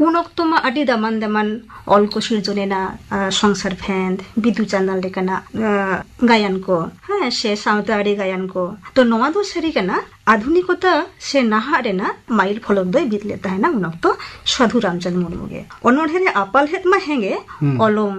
ᱩᱱ ᱚᱠᱛᱚ ᱢᱟ ᱟᱹᱰᱤ ᱫᱟᱢᱟᱱ ᱫᱟᱢᱟᱱ ᱚᱞ ᱠᱚ ᱥᱤᱨᱡᱚᱱ ᱮᱱᱟ, ᱟ, ᱥᱚᱝᱥᱟᱨ ᱵᱷᱮᱸᱫ, ᱵᱤᱫᱩ ᱪᱟᱸᱫᱟᱱ ᱞᱮᱠᱟᱱᱟᱜ, ᱟ, ᱜᱟᱭᱟᱱ ᱠᱚ, ᱦᱮᱸ, ᱥᱮ ᱥᱟᱶᱛᱟ ᱟᱹᱨᱤ ᱜᱟᱭᱟᱱ ᱠᱚ᱾ ᱛᱚ ᱱᱚᱣᱟ ᱫᱚ ᱥᱟᱹᱨᱤ ᱠᱟᱱᱟ, ᱟᱫᱷᱩᱱᱤᱠᱚᱛᱟ ᱥᱮ ᱱᱟᱦᱟᱜ ᱨᱮᱱᱟᱜ ᱢᱟᱭᱤᱞ ᱯᱷᱚᱞᱚᱠ ᱫᱚᱭ ᱵᱤᱫ ᱞᱮᱫ ᱛᱟᱦᱮᱱᱟ ᱩᱱ ᱚᱠᱛᱚ ᱥᱟᱫᱷᱩ ᱨᱟᱢᱪᱟᱸᱫᱽ ᱢᱩᱨᱢᱩ ᱜᱮ᱾ ᱚᱱᱚᱬᱦᱮ ᱨᱮ ᱟᱯᱟᱞ ᱦᱮᱫ ᱢᱟ ᱦᱮᱸᱜᱮ, ᱦᱩᱸ᱾ ᱚᱞᱚᱝ,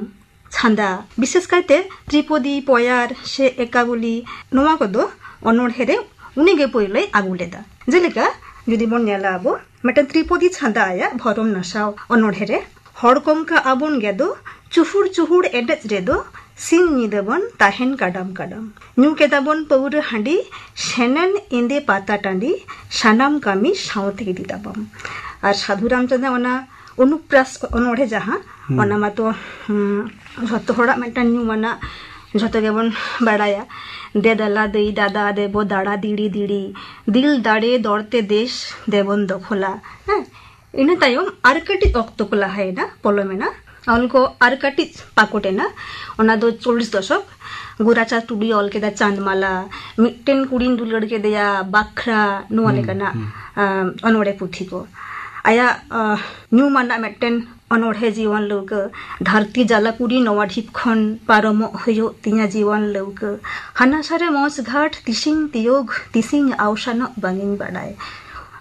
ᱪᱷᱟᱸᱫᱟ, ᱵᱤᱥᱮᱥ ᱠᱟᱭᱛᱮ ᱛᱨᱤᱯᱚᱫᱤ, ᱯᱚᱭᱟᱨ ᱥᱮ ᱮᱠᱟᱵᱚᱞᱤ, ᱱᱚᱣᱟ ᱠᱚᱫᱚ ᱚᱱᱚᱬᱦᱮ ᱨᱮ ᱩᱱᱤᱜᱮ ᱯᱳᱭᱞᱳᱭ ᱟᱹᱜᱩ ᱞᱮᱫᱟ᱾ ᱡᱮᱞᱮᱠᱟ ᱡᱩᱫᱤ ᱵᱚᱱ ᱧᱮᱞᱟ ᱟᱵᱚ, ᱢᱤᱫᱴᱮᱱ ᱛᱨᱤᱯᱚᱫᱤ ᱪᱷᱟᱸᱫᱟ ᱟᱭᱟᱜ ᱵᱷᱚᱨᱚᱢ ᱱᱟᱥᱟᱣ ᱚᱱᱚᱬᱦᱮ ᱨᱮ, ᱦᱚᱲ ᱠᱚᱝᱠᱟ ᱟᱵᱚᱱ ᱜᱮᱫᱚ ᱪᱩᱦᱩᱲ ᱪᱩᱦᱩᱲ ᱮᱱᱮᱡ ᱨᱮᱫᱚ, ᱥᱤᱧ ᱧᱤᱫᱟᱹ ᱵᱚᱱ ᱛᱟᱦᱮᱱ ᱠᱟᱰᱟᱢ ᱠᱟᱰᱟᱢ᱾ ᱧᱩ ᱠᱮᱫᱟ ᱵᱚᱱ ᱯᱟᱹᱣᱨᱟᱹ ᱦᱟᱺᱰᱤ, ᱥᱮᱱᱮᱱ ᱮᱸᱫᱮ ᱯᱟᱛᱟ ᱴᱟᱺᱰᱤ, ᱥᱟᱱᱟᱢ ᱠᱟᱹᱢᱤ ᱥᱟᱶᱛᱮ ᱤᱫᱤ ᱛᱟᱵᱚᱱ᱾ ᱟᱨ ᱥᱟᱫᱷᱩ ᱨᱟᱢᱪᱟᱸᱫᱽ ᱚᱱᱟ ᱚᱱᱩᱯᱨᱟᱥ ᱚᱱᱚᱬᱦᱮ ᱡᱟᱦᱟᱸ, ᱦᱩᱸ᱾ ᱚᱱᱟ ᱢᱟᱛᱚ, ᱦᱩᱸ, ᱡᱷᱚᱛᱚ ᱦᱚᱲᱟᱜ ᱢᱤᱫᱴᱟᱝ ᱧᱩᱢᱟᱱᱟᱜ, ᱡᱷᱚᱛᱚ ᱜᱮᱵᱚᱱ ᱵᱟᱲᱟᱭᱟ, "ᱫᱮ ᱫᱮᱞᱟ ᱫᱟᱹᱭ ᱫᱟᱫᱟ ᱫᱮᱵᱚ ᱫᱟᱲᱟ ᱫᱤᱲᱤ ᱫᱤᱲᱤ, ᱫᱤᱞ ᱫᱟᱲᱮ ᱫᱚᱲᱛᱮ ᱫᱮᱥ ᱫᱮᱵᱚᱱ ᱫᱚᱠᱷᱚᱞᱟ", ᱦᱮᱸ᱾ ᱤᱱᱟᱹ ᱛᱟᱭᱚᱢ ᱟᱨ ᱠᱟᱹᱴᱤᱡ ᱚᱠᱛᱚ ᱠᱚ ᱞᱟᱦᱟᱭᱮᱱᱟ, ᱯᱚᱞᱚᱢᱮᱱᱟ, ᱚᱞ ᱠᱚ ᱟᱨ ᱠᱟᱹᱴᱤᱡ ᱯᱟᱠᱚᱴ ᱮᱱᱟ᱾ ᱚᱱᱟ ᱫᱚ ᱪᱚᱞᱞᱤᱥ ᱫᱚᱥᱚᱠ, ᱜᱳᱨᱟᱪᱟᱸᱫᱽ ᱴᱩᱰᱩᱭ ᱚᱞ ᱠᱮᱫᱟ ᱪᱟᱸᱫᱽᱢᱟᱞᱟ, ᱢᱤᱫᱴᱮᱱ ᱠᱩᱲᱤᱧ ᱫᱩᱞᱟᱹᱲ ᱠᱮᱫᱮᱭᱟ, ᱵᱟᱠᱷᱨᱟ, ᱱᱚᱣᱟ ᱦᱩᱸ, ᱞᱮᱠᱟᱱᱟᱜ, ᱦᱩᱸ᱾ ᱟᱸ, ᱚᱱᱚᱬᱦᱮ ᱯᱩᱛᱷᱤ ᱠᱚ᱾ ᱟᱭᱟᱜ, ᱟᱸ, ᱧᱩᱢᱟᱱᱟᱜ ᱢᱤᱫᱴᱮᱱ ᱚᱱᱚᱬᱦᱮ ᱡᱤᱭᱚᱱ ᱞᱟᱹᱣᱠᱟᱹ, ᱫᱷᱟᱹᱨᱛᱤ ᱡᱟᱞᱟᱯᱩᱨᱤ ᱱᱚᱣᱟ ᱰᱷᱤᱯ ᱠᱷᱚᱱ ᱯᱟᱨᱚᱢᱚᱜ ᱦᱩᱭᱩᱜ ᱛᱤᱧᱟ ᱡᱤᱭᱚᱱ ᱞᱟᱹᱣᱠᱟᱹ, ᱦᱟᱱᱟ ᱥᱟᱨᱮ ᱢᱚᱸᱡᱽ ᱜᱷᱟᱴ ᱛᱤᱥᱤᱧ ᱛᱤᱭᱳᱜᱽ, ᱛᱤᱥᱤᱧ ᱟᱣᱥᱟᱱᱚᱜ ᱵᱟᱝᱤᱧ ᱵᱟᱰᱟᱭ᱾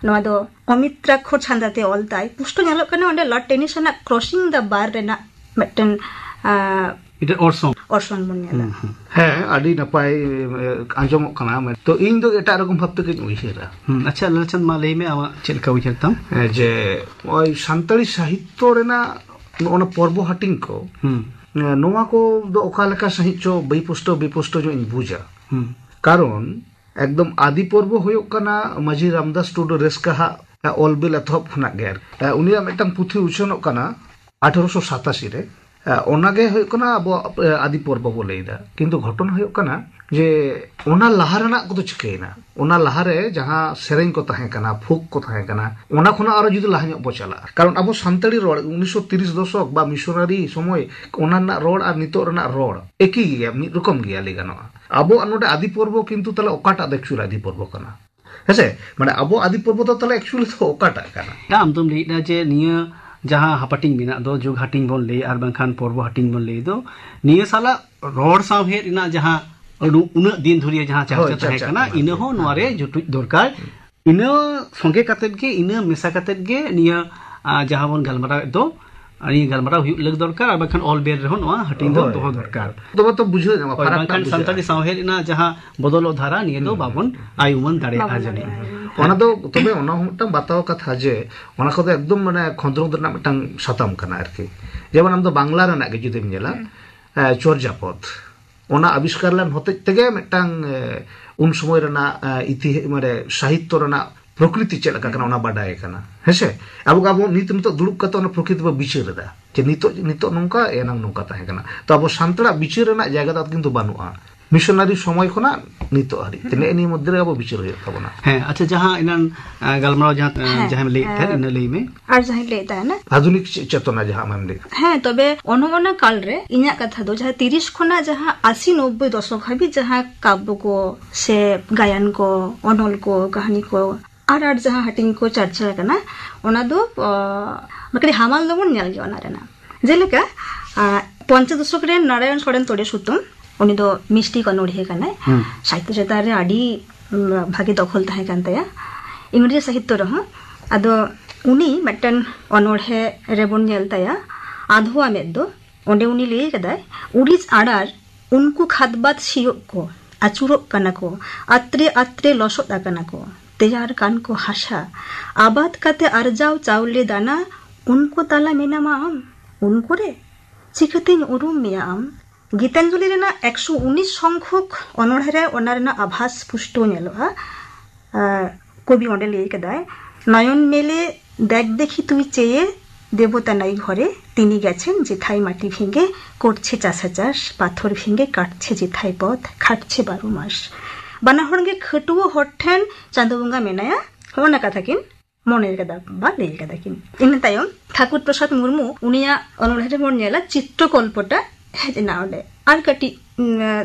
ᱱᱚᱣᱟ ᱫᱚ ᱚᱢᱤᱛᱨᱟᱠᱠᱷᱚ ᱪᱷᱟᱸᱫᱟ ᱛᱮ ᱚᱞ ᱛᱟᱭ᱾ ᱯᱩᱥᱴᱟᱹ ᱧᱮᱞᱚᱜ ᱠᱟᱱᱟ ᱚᱸᱰᱮ ᱞᱟᱨᱰ ᱴᱮᱱᱤᱥᱚᱱᱟᱜ Crossing the Bar ᱨᱮᱱᱟᱜ ᱢᱤᱫᱴᱮᱱ, ᱟᱸ, ᱢᱤᱫᱴᱮᱱ ᱚᱨᱥᱚᱝ᱾ ᱚᱨᱥᱚᱝ ᱵᱚᱱ ᱧᱮᱞᱟ᱾ ᱦᱩᱸ, ᱦᱩᱸ᱾ ᱦᱮᱸ, ᱟᱹᱰᱤ ᱱᱟᱯᱟᱭ, ᱮ, ᱟᱸᱡᱚᱢᱚᱜ ᱠᱟᱱᱟ᱾ ᱛᱚ, ᱤᱧ ᱫᱚ ᱮᱴᱟᱜ ᱨᱚᱠᱚᱢ ᱵᱷᱟᱵ ᱛᱮᱜᱮᱧ ᱩᱭᱦᱟᱹᱨᱟ᱾ ᱦᱩᱸ, ᱟᱪᱪᱷᱟ, ᱞᱟᱞᱪᱟᱸᱫᱽ, ᱢᱟ ᱞᱟᱹᱭ ᱢᱮ, ᱟᱢᱟᱜ ᱪᱮᱫ ᱞᱮᱠᱟ ᱩᱭᱦᱟᱹᱨ ᱛᱟᱢ? ᱦᱮᱸ, ᱡᱮ ᱱᱚᱜᱼᱚᱭ ᱥᱟᱱᱛᱟᱲᱤ ᱥᱟᱦᱤᱛᱛᱚ ᱨᱮᱱᱟᱜ ᱱᱚᱜᱼᱚ ᱱᱟ ᱯᱚᱨᱵᱚ ᱦᱟᱹᱴᱤᱧ ᱠᱚ, ᱦᱩᱸ᱾ ᱮ, ᱱᱚᱣᱟ ᱠᱚ ᱫᱚ ᱚᱠᱟ ᱞᱮᱠᱟ ᱥᱟᱺᱦᱤᱡ ᱪᱚ ᱵᱮᱯᱩᱥᱴᱟᱹᱣ ᱵᱮᱯᱩᱥᱴᱟᱹᱣ ᱧᱚᱜ ᱤᱧ ᱵᱩᱡᱟ᱾ ᱦᱩᱸ᱾ ᱠᱟᱨᱚᱱ ᱮᱠᱫᱚᱢ ᱟᱫᱤ ᱯᱚᱨᱵᱚ ᱦᱩᱭᱩᱜ ᱠᱟᱱᱟ ᱢᱟᱹᱡᱷᱤ ᱨᱟᱢᱫᱟᱥ ᱴᱩᱰᱩ ᱨᱟᱹᱥᱠᱟᱹᱦᱟᱜ ᱚᱞ ᱵᱤᱞ ᱮᱛᱚᱦᱚᱵ ᱠᱷᱚᱱᱟᱜ ᱜᱮ ᱟᱨᱠᱤ᱾ ᱩᱱᱤᱭᱟᱜ ᱢᱤᱫᱴᱟᱝ ᱯᱩᱛᱷᱤ ᱩᱪᱷᱟᱹᱱᱚᱜ ᱠᱟᱱᱟ ᱟᱴᱷᱨᱚᱥᱚ ᱥᱟᱛᱟᱥᱤ ᱨᱮ᱾ ᱚᱱᱟᱜᱮ ᱦᱩᱭᱩᱜ ᱠᱟᱱᱟ ᱟᱵᱚ ᱟᱫᱤ ᱯᱚᱨᱵᱚ ᱵᱚ ᱞᱟᱹᱭ ᱮᱫᱟ, ᱠᱤᱱᱛᱩ ᱜᱷᱚᱴᱚᱱᱟ ᱦᱩᱭᱩᱜ ᱠᱟᱱᱟ ᱡᱮ ᱚᱱᱟ ᱞᱟᱦᱟ ᱨᱮᱱᱟᱜ ᱠᱚᱫᱚ ᱪᱤᱠᱟᱹᱭᱮᱱᱟ? ᱚᱱᱟ ᱞᱟᱦᱟᱨᱮ ᱡᱟᱦᱟᱸ ᱥᱮᱨᱮᱧ ᱠᱚ ᱛᱟᱦᱮᱸ ᱠᱟᱱᱟ, ᱯᱷᱳᱠ ᱠᱚ ᱛᱟᱦᱮᱸ ᱠᱟᱱᱟ, ᱚᱱᱟ ᱠᱷᱚᱱᱟᱜ ᱟᱨᱚ ᱡᱩᱫᱤ ᱞᱟᱦᱟ ᱧᱚᱜ ᱵᱚ ᱪᱟᱞᱟᱜᱼᱟ, ᱠᱟᱨᱚᱱ ᱟᱵᱚ ᱥᱟᱱᱛᱟᱲᱤ ᱨᱚᱲ ᱩᱱᱤᱥᱥᱚ ᱛᱤᱨᱤᱥ ᱫᱚᱥᱚᱠ ᱵᱟ ᱢᱤᱥᱚᱱᱟᱨᱤ ᱥᱚᱢᱚᱭ, ᱚᱱᱟ ᱨᱮᱱᱟᱜ ᱨᱚᱲ ᱟᱨ ᱱᱤᱛᱚᱜ ᱨᱮᱱᱟᱜ ᱨᱚᱲ ᱮᱠᱤ ᱜᱮᱭᱟ, ᱢᱤᱫ ᱨᱚᱠᱚᱢ ᱜᱮᱭᱟ ᱞᱟᱹᱭ ᱜᱟᱱᱚᱜᱼᱟ᱾ ᱟᱵᱚᱣᱟᱜ ᱱᱚᱰᱮ ᱟᱫᱤ ᱯᱚᱨᱵᱚ ᱠᱤᱱᱛᱩ ᱛᱟᱦᱞᱮ ᱚᱠᱟᱴᱟᱜ ᱫᱚ ᱮᱠᱪᱩᱭᱮᱞ ᱟᱫᱤ ᱯᱚᱨᱵᱚ ᱠᱟᱱᱟ? ᱦᱮᱸᱥᱮ, ᱢᱟᱱᱮ ᱟᱵᱚ ᱟᱫᱤ ᱯᱚᱨᱵᱚ ᱫᱚ ᱛᱟᱦᱞᱮ ᱮᱠᱪᱩᱭᱮᱞ ᱫᱚ ᱚᱠᱟᱴᱟᱜ ᱠᱟᱱᱟ? ᱟᱢ ᱫᱚᱢ ᱞᱟᱹᱭᱮᱫᱟ ᱡᱮ ᱱᱤᱭᱟᱹ ᱡᱟᱦᱟᱸ ᱦᱟᱯᱟᱴᱤᱧ ᱢᱮᱱᱟᱜ ᱫᱚ, ᱡᱩᱜᱽ ᱦᱟᱹᱴᱤᱧ ᱵᱚᱱ ᱞᱟᱹᱭ ᱟᱨ ᱵᱟᱝᱠᱷᱟᱱ ᱯᱚᱨᱵᱚ ᱦᱟᱹᱴᱤᱧ ᱵᱚᱱ ᱞᱟᱹᱭ ᱫᱚ, ᱱᱤᱭᱟᱹ ᱥᱟᱞᱟᱜ ᱨᱚᱲ ᱥᱟᱶᱦᱮᱫ ᱨᱮᱱᱟᱜ ᱡᱟᱦᱟᱸ ᱩᱱ- ᱩᱱᱟᱹᱜ ᱫᱤᱱ ᱫᱷᱩᱨᱤᱭᱟᱹ ᱡᱟᱦᱟᱸ ᱪᱟᱨᱪᱟ ᱦᱳᱭ, ᱛᱟᱦᱮᱸ ᱪᱟᱨᱪᱟ ᱠᱟᱱᱟ, ᱠᱟᱱᱟ᱾ ᱤᱱᱟᱹ ᱦᱚᱸ ᱱᱚᱣᱟ ᱨᱮ ᱡᱩᱴᱩᱡ ᱫᱚᱨᱠᱟᱨ᱾ ᱤᱱᱟᱹ ᱥᱚᱸᱜᱮ ᱠᱟᱛᱮᱫ ᱜᱮ, ᱤᱱᱟᱹ ᱢᱮᱥᱟ ᱠᱟᱛᱮᱫ ᱜᱮ ᱱᱤᱭᱟᱹ, ᱟ, ᱡᱟᱦᱟᱸ ᱵᱚᱱ ᱜᱟᱞᱢᱟᱨᱟᱣᱮᱫ ᱫᱚ, ᱱᱤᱭᱟᱹ ᱜᱟᱞᱢᱟᱨᱟᱣ ᱦᱩᱭᱩᱜ ᱞᱟᱹᱜᱤᱫ ᱫᱚᱨᱠᱟᱨ, ᱟᱨ ᱵᱟᱝᱠᱷᱟᱱ ᱚᱞ ᱵᱮᱞ ᱨᱮᱦᱚᱸ ᱱᱚᱣᱟ ᱦᱟᱹᱴᱤᱧ ᱫᱚ ᱦᱳᱭ, ᱫᱚᱦᱚ ᱦᱳᱭ᱾ ᱫᱚᱨᱠᱟᱨ᱾ ᱛᱚᱵᱮ ᱛᱚ ᱵᱩᱡᱷᱟᱹᱣ ᱧᱟᱢᱟ, ᱦᱳᱭ, ᱯᱷᱟᱨᱟᱠ ᱵᱟᱝᱠᱷᱟᱱ ᱴᱟᱜ ᱵᱩᱡᱷᱟᱹᱜᱼᱟ᱾ ᱥᱟᱱᱛᱟᱲᱤ ᱥᱟᱶᱦᱮᱫ ᱨᱮᱱᱟᱜ ᱡᱟᱦᱟᱸ ᱵᱚᱫᱚᱞᱚᱜ ᱫᱷᱟᱨᱟ, ᱱᱤᱭᱟᱹ ᱫᱚ ᱦᱩᱸ, ᱵᱟᱵᱚᱱ ᱦᱩᱸ᱾ ᱟᱭ ᱩᱢᱟᱹᱱ ᱫᱟᱲᱮᱭᱟᱜᱼᱟ ᱵᱟᱵᱚᱱ ᱡᱟᱹᱱᱤᱡ᱾ ᱫᱟᱲᱮᱭᱟᱜᱼᱟ᱾ ᱚᱱᱟ ᱫᱚ ᱛᱚᱵᱮ ᱚᱱᱟ ᱦᱚᱸ ᱢᱤᱫᱴᱟᱝ ᱵᱟᱛᱟᱣ ᱠᱟᱛᱷᱟ ᱡᱮ ᱚᱱᱟ ᱠᱚᱫᱚ ᱮᱠᱫᱚᱢ ᱢᱟᱱᱮ ᱠᱷᱚᱸᱫᱽᱨᱚᱸᱫᱽ ᱨᱮᱱᱟᱜ ᱢᱤᱫᱴᱟᱝ ᱥᱟᱛᱟᱢ ᱠᱟᱱᱟ ᱟᱨᱠᱤ᱾ ᱡᱮᱢᱚᱱ ᱟᱢ ᱫᱚ ᱵᱟᱝᱞᱟ ᱨᱮᱱᱟᱜ ᱜᱮ ᱡᱩᱫᱤᱢ ᱧᱮᱞᱟ, ᱦᱩᱸ᱾ ᱮ, ᱪᱚᱨᱡᱟᱯᱚᱫ, ᱚᱱᱟ ᱟᱵᱤᱥᱠᱟᱨ ᱞᱮᱱ ᱦᱚᱛᱮᱡ ᱛᱮᱜᱮ ᱢᱤᱫᱴᱟᱝ, ᱮ, ᱩᱱ ᱥᱚᱢᱚᱭ ᱨᱮᱱᱟᱜ, ᱮ, ᱤᱛᱤᱦᱟ-, ᱢᱟᱱᱮ ᱥᱟᱦᱤᱛᱛᱚ ᱨᱮᱱᱟᱜ ᱯᱨᱚᱠᱨᱤᱛᱤ ᱪᱮᱫ ᱞᱮᱠᱟ ᱠᱟᱱᱟ ᱚᱱᱟ ᱵᱟᱰᱟᱭ ᱠᱟᱱᱟ, ᱦᱮᱸᱥᱮ? ᱟᱵᱚ, ᱟᱵᱚ ᱱᱤᱛ, ᱱᱤᱛᱚᱜ ᱫᱩᱲᱩᱵ ᱠᱟᱛᱮ ᱚᱱᱟ ᱯᱨᱚᱠᱨᱤᱛᱤ ᱵᱚ ᱵᱤᱪᱟᱹᱨ ᱮᱫᱟ ᱡᱮ ᱱᱤᱛᱚᱜ, ᱱᱤᱛᱚᱜ ᱱᱚᱝᱠᱟ, ᱮᱱᱟᱝ ᱱᱚᱝᱠᱟ ᱛᱟᱦᱮᱸ ᱠᱟᱱᱟ᱾ ᱛᱚ ᱟᱵᱚ ᱥᱟᱱᱛᱟᱲᱟᱜ ᱵᱤᱪᱟᱹᱨ ᱨᱮᱱᱟᱜ ᱡᱟᱭᱜᱟ ᱫᱚ ᱠᱤᱱᱛᱩ ᱵᱟᱹᱱᱩᱜᱼᱟ᱾ ᱢᱤᱥᱚᱱᱟᱨᱤ ᱥᱚᱢᱚᱭ ᱠᱷᱚᱱᱟᱜ ᱱᱤᱛᱚᱜ ᱦᱟᱹᱨᱤᱡ ᱛᱮ ᱱᱮᱜᱼᱮ ᱱᱤᱭᱟᱹ ᱢᱚᱫᱽᱫᱷᱮ ᱨᱮ ᱟᱵᱚ ᱵᱤᱪᱟᱹᱨ ᱦᱩᱭᱩᱜ ᱛᱟᱵᱚᱱᱟ᱾ ᱦᱮᱸ, ᱟᱪᱪᱷᱟ, ᱡᱟᱦᱟᱸ ᱮᱱᱟᱱ, ᱟ, ᱜᱟᱞᱢᱟᱨᱟᱣ ᱡᱟᱦᱟᱸ, ᱟ, ᱦᱮᱸ, ᱡᱟᱦᱟᱸᱭᱮᱢ ᱞᱟᱹᱭᱮᱫ ᱛᱟᱦᱮᱸᱫ, ᱟ, ᱤᱱᱟᱹ ᱞᱟᱹᱭ ᱢᱮ᱾ ᱟᱨ ᱡᱟᱦᱟᱸᱧ ᱞᱟᱹᱭᱮᱫ ᱛᱟᱦᱮᱱᱟ᱾ ᱟᱫᱷᱩᱱᱤᱠ ᱪᱮ-, ᱪᱮᱛᱚᱱᱟ ᱡᱟᱦᱟᱸ ᱟᱢᱮᱢ ᱞᱟᱹᱭ᱾ ᱦᱮᱸ, ᱛᱚᱵᱮ ᱚᱱᱮ ᱚᱱᱟ ᱠᱟᱞ ᱨᱮ ᱤᱧᱟᱹᱜ ᱠᱟᱛᱷᱟ ᱫᱚ ᱡᱟᱦᱟᱸ ᱛᱤᱨᱤᱥ ᱠᱷᱚᱱᱟᱜ ᱡᱟᱦᱟᱸ ᱟᱥᱤ ᱱᱚᱵᱵᱳᱭ ᱫᱚᱥᱚᱠ ᱦᱟᱹᱵᱤᱡ ᱡᱟᱦᱟᱸ ᱠᱟᱵᱵᱚ ᱠᱚ ᱥᱮ ᱜᱟᱭᱟᱱ ᱠᱚ, ᱚᱱᱚᱞ ᱠᱚ, ᱠᱟᱹᱦᱱᱤ ᱠᱚ, ᱟᱨ, ᱟᱨ ᱡᱟᱦᱟᱸ ᱦᱟᱹᱴᱤᱧ ᱠᱚ ᱪᱟᱨᱪᱟ ᱟᱠᱟᱱᱟ, ᱚᱱᱟ ᱫᱚ, ᱟ, ᱠᱟᱹᱴᱤᱡ ᱦᱟᱢᱟᱞ ᱫᱚᱵᱚᱱ ᱧᱮᱞ ᱜᱮᱭᱟ ᱚᱱᱟ ᱨᱮᱱᱟᱜ᱾ ᱡᱮᱞᱮᱠᱟ, ᱟ, ᱯᱚᱧᱪᱟᱥ ᱫᱚᱥᱚᱠ ᱨᱮ ᱱᱟᱨᱟᱭᱚᱱ ᱥᱚᱨᱮᱱ ᱛᱚᱲᱮ ᱥᱩᱛᱟᱹᱢ, ᱩᱱᱤ ᱫᱚ ᱢᱤᱥᱴᱤᱠ ᱚᱱᱚᱬᱦᱤᱭᱟᱹ ᱠᱟᱱᱟᱭ᱾ ᱦᱩᱸ᱾ ᱥᱟᱦᱤᱛᱛᱚ ᱪᱮᱛᱟᱱ ᱨᱮ ᱟᱹᱰᱤ, ᱩᱢ, ᱵᱷᱟᱜᱮ ᱫᱚᱠᱷᱚᱞ ᱛᱟᱦᱮᱸ ᱠᱟᱱ ᱛᱟᱭᱟ᱾ ᱤᱝᱨᱮᱡᱤ ᱥᱟᱦᱤᱛᱛᱚ ᱨᱮᱦᱚᱸ᱾ ᱟᱫᱚ ᱩᱱᱤ ᱢᱤᱫᱴᱮᱱ ᱚᱱᱚᱬᱦᱮ ᱨᱮᱵᱚᱱ ᱧᱮᱞ ᱛᱟᱭᱟ, ᱟᱫᱷᱣᱟ ᱢᱮᱫ ᱫᱚ᱾ ᱚᱸᱰᱮ ᱩᱱᱤ ᱞᱟᱹᱭ ᱠᱟᱫᱟᱭ, "ᱩᱨᱤᱡ ᱟᱲᱟᱨ ᱩᱱᱠᱩ ᱠᱷᱟᱫᱽᱵᱟᱫ ᱥᱤᱭᱳᱜ ᱠᱚ, ᱟᱹᱪᱩᱨᱚᱜ ᱠᱟᱱᱟ ᱠᱚ, ᱟᱛᱨᱮ ᱟᱛᱨᱮ ᱞᱚᱥᱚᱫ ᱟᱠᱟᱱᱟ ᱠᱚ, ᱛᱮᱭᱟᱨ ᱠᱟᱱ ᱠᱚ ᱦᱟᱥᱟ, ᱟᱵᱟᱫ ᱠᱟᱛᱮ ᱟᱨᱡᱟᱣ ᱪᱟᱣᱞᱮ ᱫᱟᱱᱟ, ᱩᱱᱠᱩ ᱛᱟᱞᱟ ᱢᱮᱱᱟᱢᱟ ᱟᱢ, ᱩᱱᱠᱩ ᱨᱮ? ᱪᱤᱠᱟᱹᱛᱤᱧ ᱩᱨᱩᱢ ᱢᱮᱭᱟ ᱟᱢ?" ᱜᱤᱛᱟᱧᱡᱚᱞᱤ ᱨᱮᱱᱟᱜ ᱮᱠᱥᱚ ᱩᱱᱤᱥ ᱥᱚᱝᱠᱷᱚᱠ ᱚᱱᱚᱬᱦᱮ ᱨᱮ ᱚᱱᱟ ᱨᱮᱱᱟᱜ ᱟᱵᱷᱟᱥ ᱯᱩᱥᱴᱟᱹᱣ ᱧᱮᱞᱚᱜᱼᱟ᱾ ᱟᱨ ᱠᱚᱵᱤ ᱚᱸᱰᱮ ᱞᱟᱹᱭ ᱠᱟᱫᱟᱭ, নয়ন মেলে দেখ দেখি তুই চেয়ে, দেবতা নাই ঘরে, তিনি গেছেন যেথায় মাটি ভেঙে, করছে চাষা চাষ, পাথর ভেঙে কাটছে যেথায় পথ, খাটছে ᱵᱟᱨᱚ ᱢᱟᱥ᱾ ᱵᱟᱱᱟ ᱦᱚᱲ ᱜᱮ ᱠᱷᱟᱹᱴᱩᱣᱟᱹ ᱦᱚᱲ ᱴᱷᱮᱱ ᱪᱟᱸᱫᱳ ᱵᱚᱸᱜᱟ ᱢᱮᱱᱟᱭᱟ, ᱦᱚᱸᱜᱼᱚ ᱱᱟ ᱠᱟᱛᱷᱟ ᱠᱤᱱ ᱢᱚᱱᱮ ᱠᱟᱫᱟ ᱵᱟ ᱞᱟᱹᱭ ᱠᱟᱫᱟ ᱠᱤᱱ᱾ ᱤᱱᱟᱹ ᱛᱟᱭᱚᱢ ᱴᱷᱟᱠᱩᱨ ᱯᱨᱚᱥᱟᱫᱽ ᱢᱩᱨᱢᱩ, ᱩᱱᱤᱭᱟᱜ ᱚᱱᱚᱬᱦᱮ ᱨᱮᱵᱚᱱ ᱧᱮᱞᱟ ᱪᱤᱛᱨᱚᱠᱚᱞᱯᱚᱴᱟ ᱦᱮᱡ ᱮᱱᱟ ᱚᱸᱰᱮ᱾ ᱟᱨ ᱠᱟᱹᱴᱤᱡ, ᱩᱢ,